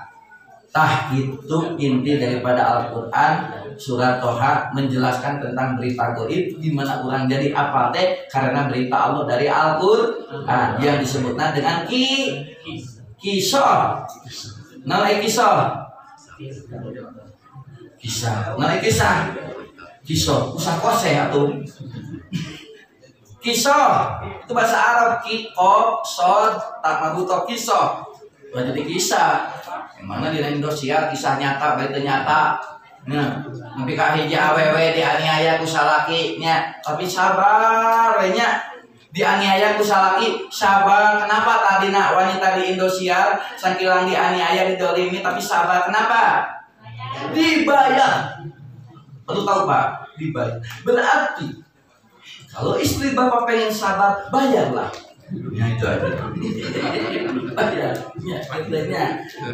Tah itu inti daripada Al-Qur'an surat Toha menjelaskan tentang berita gaib di mana orang jadi apal teh karena berita Allah dari Al-Qur'an yang disebutna dengan kisah. Naon kisah? Kisah. Naon kisah? Kisah, usah kose atuh. Kisah itu bahasa Arab ki qaf shad tak marbuto kisah. Jadi kisah. Yang mana di Indosiar kisah nyata berita nyata. Nah, nepi ka hiji awewe dianiaya ku salaki nya, tapi sabar we nya. Dianiaya ku salaki sabar. Kenapa tadi nak wanita di Indosiar sakilang dianiaya didolimi tapi sabar? Kenapa? Dibayar. Perlu tahu Pak, dibayar. Berarti kalau istri bapak pengen sabar, bayarlah. Ya itu aja. Bayar. Ya, maknanya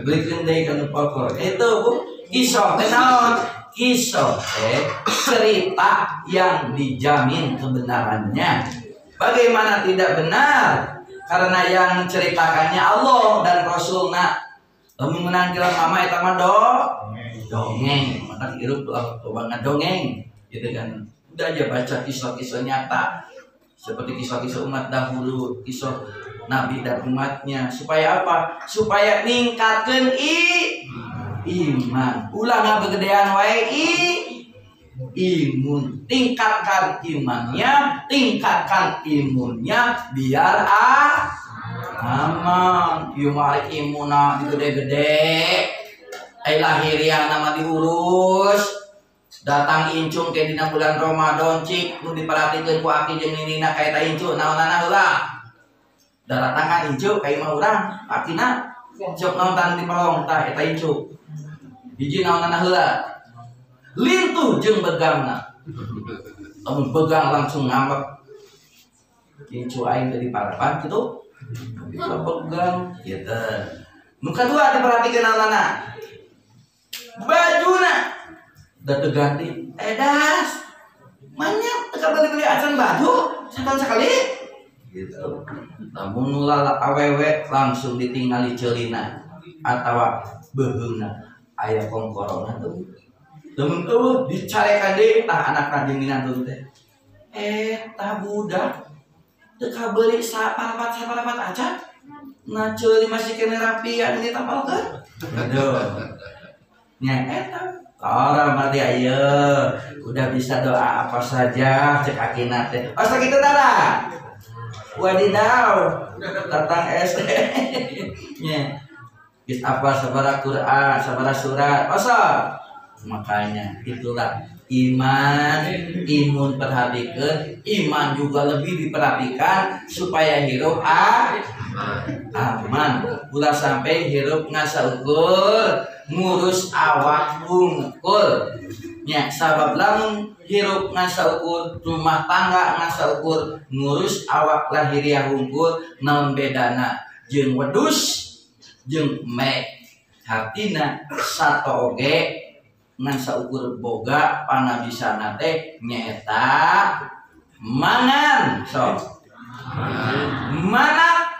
belikan deui kana pokok. Itu Bu, kisah teh naon? Kisah teh cerita yang dijamin kebenarannya. Bagaimana tidak benar? Karena yang menceritakannya Allah dan Rasulna. Lamun meunang kira mama eta mah dongeng, mata hirup lah coba ngadongeng gitu kan. Udah aja baca kisah-kisah nyata seperti kisah-kisah umat dahulu, kisah Nabi dan umatnya, supaya apa? Supaya ningkatkeun iman. Ulah ngagedean wae imun. Tingkatkan imannya, tingkatkan imunnya biar aman. Ieu mah imunna digede-gede. Ai lahiriah nama diurus. Datang incung ke dina bulan Ramadan cik nu diperhatikeun ku aki jeung ninina ka eta incu naonana heula. Daratangan incu ka imah urang, akina sok naon tang di pelong tah eta incu. Hiji naonana heula. Lintuh jeung begangna. Lamun begang langsung ngambek. Incu aing teh diparapan kitu. Bisa begang gitu. Nu kadua diperhatikeun naonana? Bajuna udah terganti, edas, banyak teka beli-beli acan baju, setahun sekali, gitu. Namun nulala awewe langsung ditinggali celina atau beheuna aya kongkorona tuh. Lamun tuh dicarekan deui tah anak rajin minantu teh. Tah budak teka beli saparapat acan. Nah ceuli masih kene rapian ditapalkeun. Aduh. Nya eta orang berarti ayo udah bisa doa apa saja cek akina teh. Oh sakitu tara. Wadidaw. Datang es. Nya. Geus apa sabaraha Quran, sabaraha surat. Oso. Makanya itulah iman, imun perhatikan, iman juga lebih diperhatikan supaya hirup aman. Ulah sampai hirup ngasaukur ngurus awak bungkul. Nya sabab lamun hirup ngasaukur rumah tangga ngasaukur ngurus awak lahiriah hungkul naon bedana jeung wedhus jeung mek hartina sato oge ngan saukur boga panabisana teh nyaeta mangan sok mana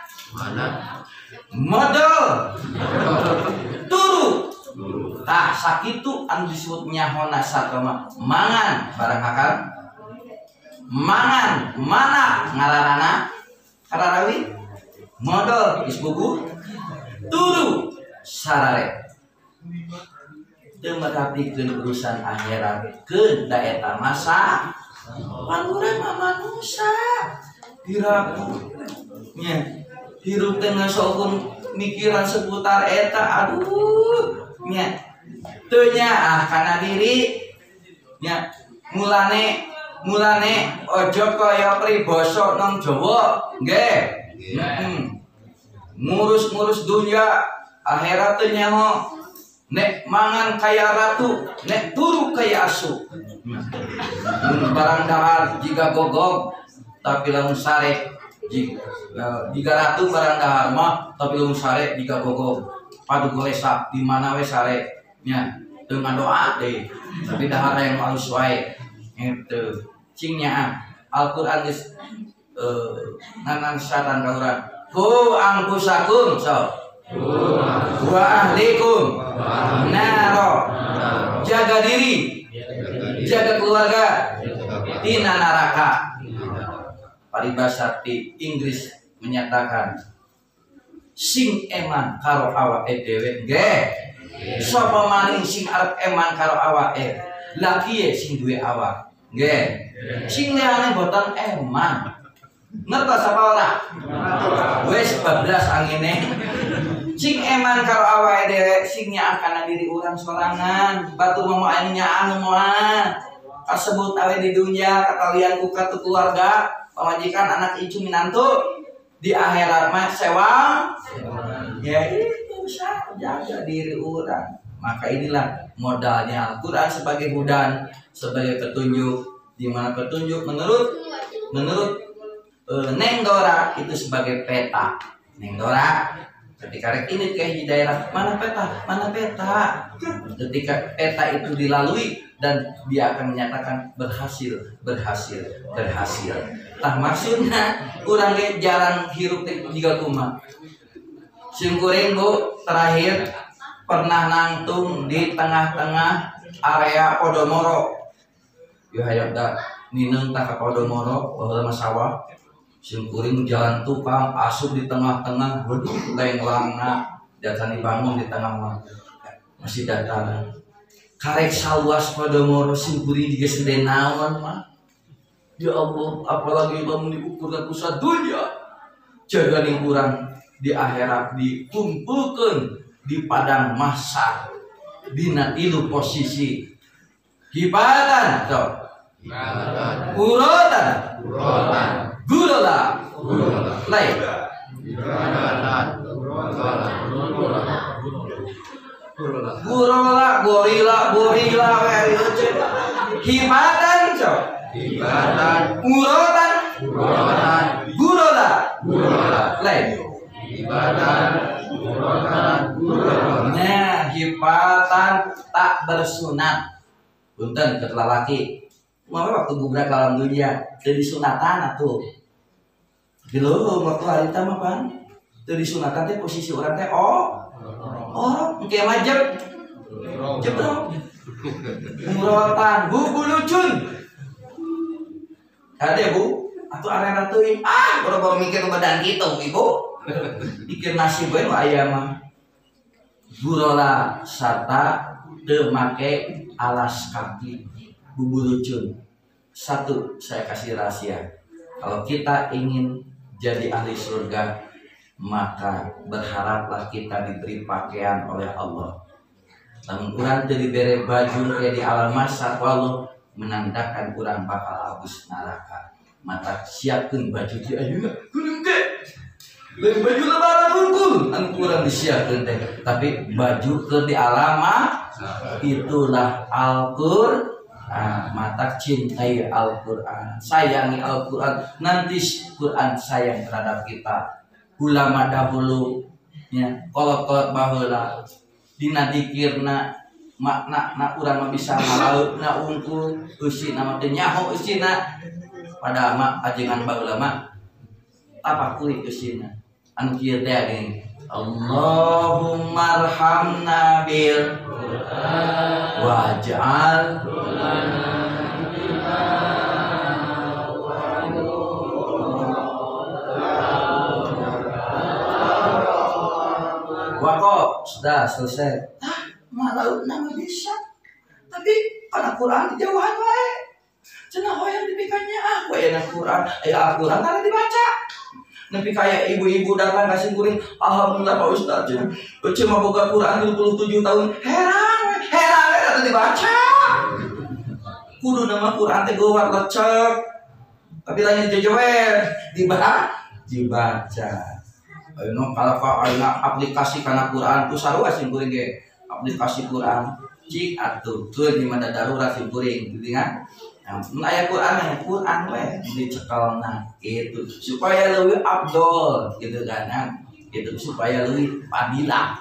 modal turu Tah sakitu anu disebut nyahona satwa mah mangan barang hakal mangan mana ngalarana kararawi modal geus buku turu sarare teu merhatikeun urusan akhirat keun da eta masa pan urang mah manusia diraku nya hirup teh ngasokun mikiran seputar eta aduh nya teu nyaah kana diri nya mulane mulane aja kaya pribasa nang Jawa nggih. Ngurus-ngurus dunia akhirat teu nyaho nek mangan kaya ratu nek turu kaya asu. Mun barang dahar jiga gogog tapi lamun sare jiga ratu barang dahar mah tapi lamun sare jiga gogog padu golesak di mana we sare nya teu ngadoa deui tapi dahar hayang alus wae eta cing nyaah Al-Qur'an geus nanansatan ka urang ku angkusakum so wa ahlikum naro jaga diri jaga keluarga tina neraka. Paribasa di Inggris menyatakan sing eman karo awake dhewe nggih sapa maning sing arep eman karo awake laki sing duwe awak nggih sing liyane boten eman ngertos apa ora wis bablas angine sing eman karo awake dhewe sing nyaah kana diri urang sorangan batur mah anu nyaah moal kasebut awe di dunia katalian ku katu keluarga pamajikan anak incu minantu di akhirat mah sewang ya itu jaga diri urang. Maka inilah modalnya Al-Quran sebagai hudan, sebagai petunjuk, di mana petunjuk menurut menurut Neng Dora itu sebagai peta. Neng Dora ketika rek ini ke di daerah mana peta, mana peta. Ketika peta itu dilalui dan dia akan menyatakan berhasil, berhasil, berhasil. Tah maksudna urang ge jalan hirup teh jiga kumaha. Simkuring Bu terakhir pernah nangtung di tengah-tengah area Podomoro. Yo hayang da nineung tah ka Podomoro baheula mah sawah. Simkuring jalan tukang asup di tengah-tengah, waduh lenglangna jatan dibangun di tengah mah masih datar. Karek saluas Podomoro simkuring juga sede naon mah. Ya Allah, apalagi lamun diukur ku sadunya. Jaga ning urang di akhirat dikumpulkeun di padang mahsyar dina tilu posisi. Hibatan sok. Urotan. Urotan. Gurola. Gurola. Lain. Gurola, gorila, gorila, hibatan sok. Hibatan. Urotan. Urotan. Gurola. Gurola. Lain. Hibatan. Urotan. Gurola. Nah, hibatan tak bersunat. Punten ke lalaki. Mama waktu gubrak alam dunia teu disunatan atuh. Di leuweung waktu harita mah pan teu disunatan teh posisi urang teh oh. Oh, engke mah jeb. Jebrok. Urotan bubulucun. Kade Bu, atuh arena teuing. Ah, boro-boro mikir badan kitu Ibu. Mikir nasib we nu aya mah. Gurola sarta teu make alas kaki bubulucun. Satu, saya kasih rahasia. Kalau kita ingin jadi ahli surga, maka berharaplah kita diberi pakaian oleh Allah. Lamun urang teu dibere baju kayak di alam masa walau menandakan urang bakal abus neraka. Mata siapkeun baju di ayeuna kudu teh. Lain baju lebaran unggul anu kurang disiapkeun teh, tapi baju keur di alam itulah Al-Qur'an. Mata cintai Al-Qur'an, sayangi Al-Qur'an, nanti Qur'an sayang terhadap kita. Ulama dahulu nya kolot-kolot baheula dina dikirna makna na urang mah bisa ngalautna unggul eusina mah teu nyaho eusina padahal mah ajengan baheula mah tapakuri eusina anu kieu teh geuning Allahumma arhamna bil Waj'al waqaf. Sudah selesai. Ah, malah nama bisa. Tapi karena Quran dijauhan wae. Cenah hoyong dipikannya aku aya Quran, aya Al-Quran tara dibaca. Nepi kaya ibu-ibu datang kasih kuring, alhamdulillah Pak Ustaz cenah. Cuma boga Quran 27 tahun, herang herang we dibaca. Kudu nama Quran teh geuwat lecek. Tapi lain jejewer dibaca. Ayeuna kalau ayeuna aplikasi kana Quran ku sarua sing kuring ge. Aplikasi Quran cik atuh keur di mana darurat sing kuring gitu kan. Nah, aya Quran aya Quran we dicekelna gitu supaya leuwih abdol gitu kan. Gitu supaya leuwih fadilah.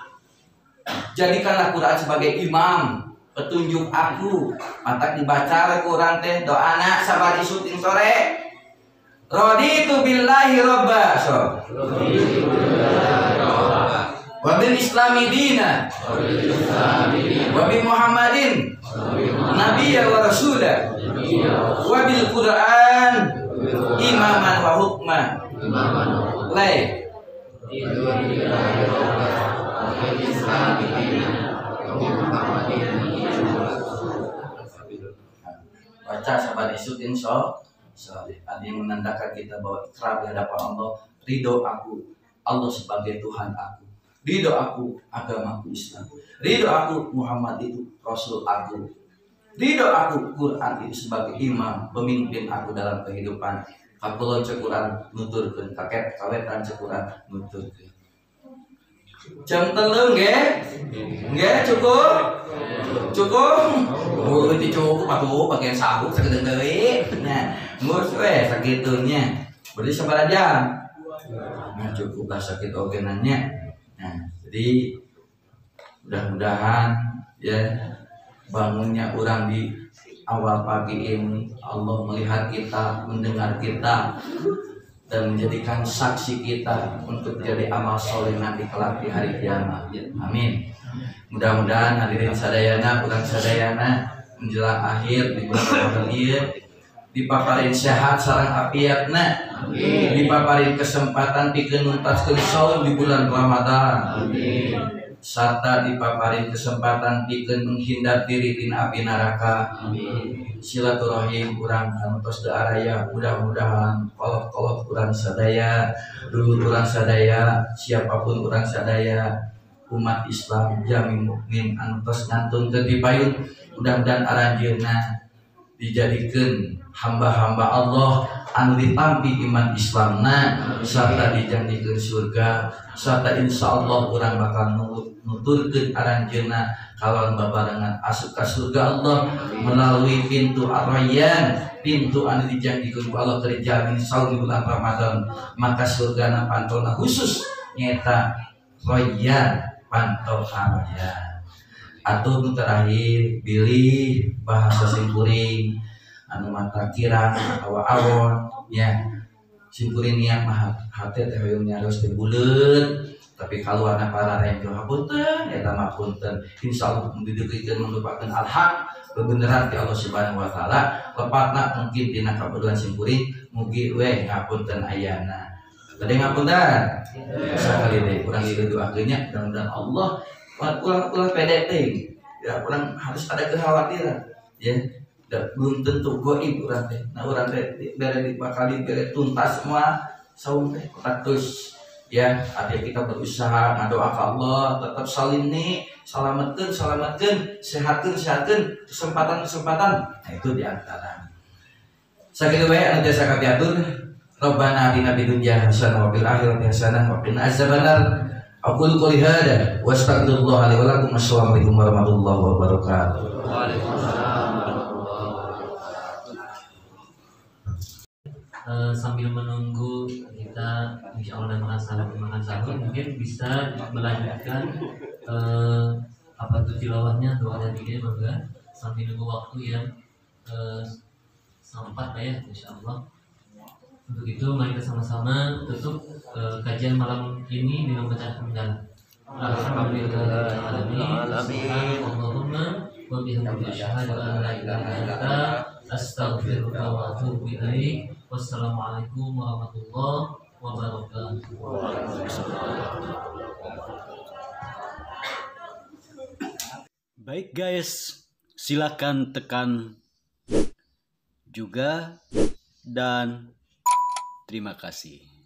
Jadikanlah Quran sebagai imam, petunjuk aku. Matak dibaca we Quran teh doana sabar isuk ting sore. Raditu billahi robba so. Wa bil islami dina. Wa bi Muhammadin nabiyya wa rasula. Wa bil Qur'an imaman wa hukma. Lai. Baca sabar isuk insya ada yang menandakan kita bahwa ikrar di hadapan Allah, ridho aku Allah sebagai Tuhan aku, ridho aku agamaku Islam, ridho aku Muhammad itu Rasul aku, ridho aku Quran itu sebagai imam pemimpin aku dalam kehidupan. Kakulon cekuran nuturkeun, kaket kawetan cekuran nuturkeun. Jam 3 nggih? Nggih cukup? Cukup? Oh, itu cukup atuh bagian sahur sakedeung deui. Nah, geus we sagitunya. Berarti sabaraha jam? Nah, cukup lah sakitu oge nanya. Nah, jadi mudah-mudahan ya bangunnya urang di awal pagi ini Allah melihat kita, mendengar kita dan menjadikan saksi kita untuk jadi amal soleh nanti kelak di hari kiamat. Amin. Mudah-mudahan hadirin sadayana, urang sadayana menjelang akhir di bulan Ramadan ieu dipaparin sehat sareng apiatna, dipaparin kesempatan pikeun nuntaskeun saum di bulan Ramadan. Amin. Serta dipaparin kesempatan pikeun menghindar diri tina api neraka. Amin. Silaturahim urang anu tos teu araya, mudah-mudahan kolot-kolot urang sadaya, dulur urang sadaya, siapapun urang sadaya, umat Islam jami mukmin anu tos ngantunkeun di payun, mudah-mudahan aranjeunna dijadikeun hamba-hamba Allah anu ditampi iman Islamna serta dijanjikeun surga, serta insyaallah urang bakal nuturkeun aranjeunna kalawan babarengan asup ka surga Allah melalui pintu Ar-Rayyan, pintu anu dijanjikeun ku Allah terjamin saum di bulan Ramadan, maka surgana pantona khusus nyaeta Rayyan, pantau Ar-Rayyan. Atau nu terakhir bilih bahasa simkuring anu mata kirang atawa awon ya simkuring niat mah hate teh hoyong nyaros teh buleut tapi kaluarna para renjo hapunten eta mah punten insyaallah didugikeun melupakeun al-haq kebenaran ti Allah Subhanahu wa taala lepatna mungkin dina kabeduan simkuring mugi we ngapunten ayana bade ngapunten sakali deui urang ieu doakeun nya mudah-mudahan Allah ulang pede teh ya urang harus ada kekhawatiran ya belum tentu goib urang teh nah urang teh bere bakal bere tuntas semua saum teh ratus ya artinya kita berusaha ngadoa ka Allah tetap salimni salametkeun salametkeun sehatkeun sehatkeun kesempatan-kesempatan nah itu diantara sakitu bae anu tiasa kapiatur. Rabbana atina fid dunya hasanah wa fil akhirati hasanah wa qina azabannar. Aqulu qouli hadza wa astaghfirullah li wa lakum. Assalamualaikum warahmatullahi wabarakatuh. Waalaikumsalam warahmatullahi wabarakatuh. Sambil menunggu kita insya Allah makan sahur, mungkin bisa melanjutkan apa tuh tilawahnya, doa dan ide mangga sambil nunggu waktu yang sempat ya insya Allah. Untuk itu mari kita sama-sama tutup kajian malam ini dengan membaca hamdalah. Alhamdulillahirabbil alamin. Allahumma wa bihamdika asyhadu an la ilaha illa anta astaghfiruka wa atubu ilaik. Wassalamualaikum warahmatullahi wabarakatuh. Baik guys, silakan tekan juga dan terima kasih.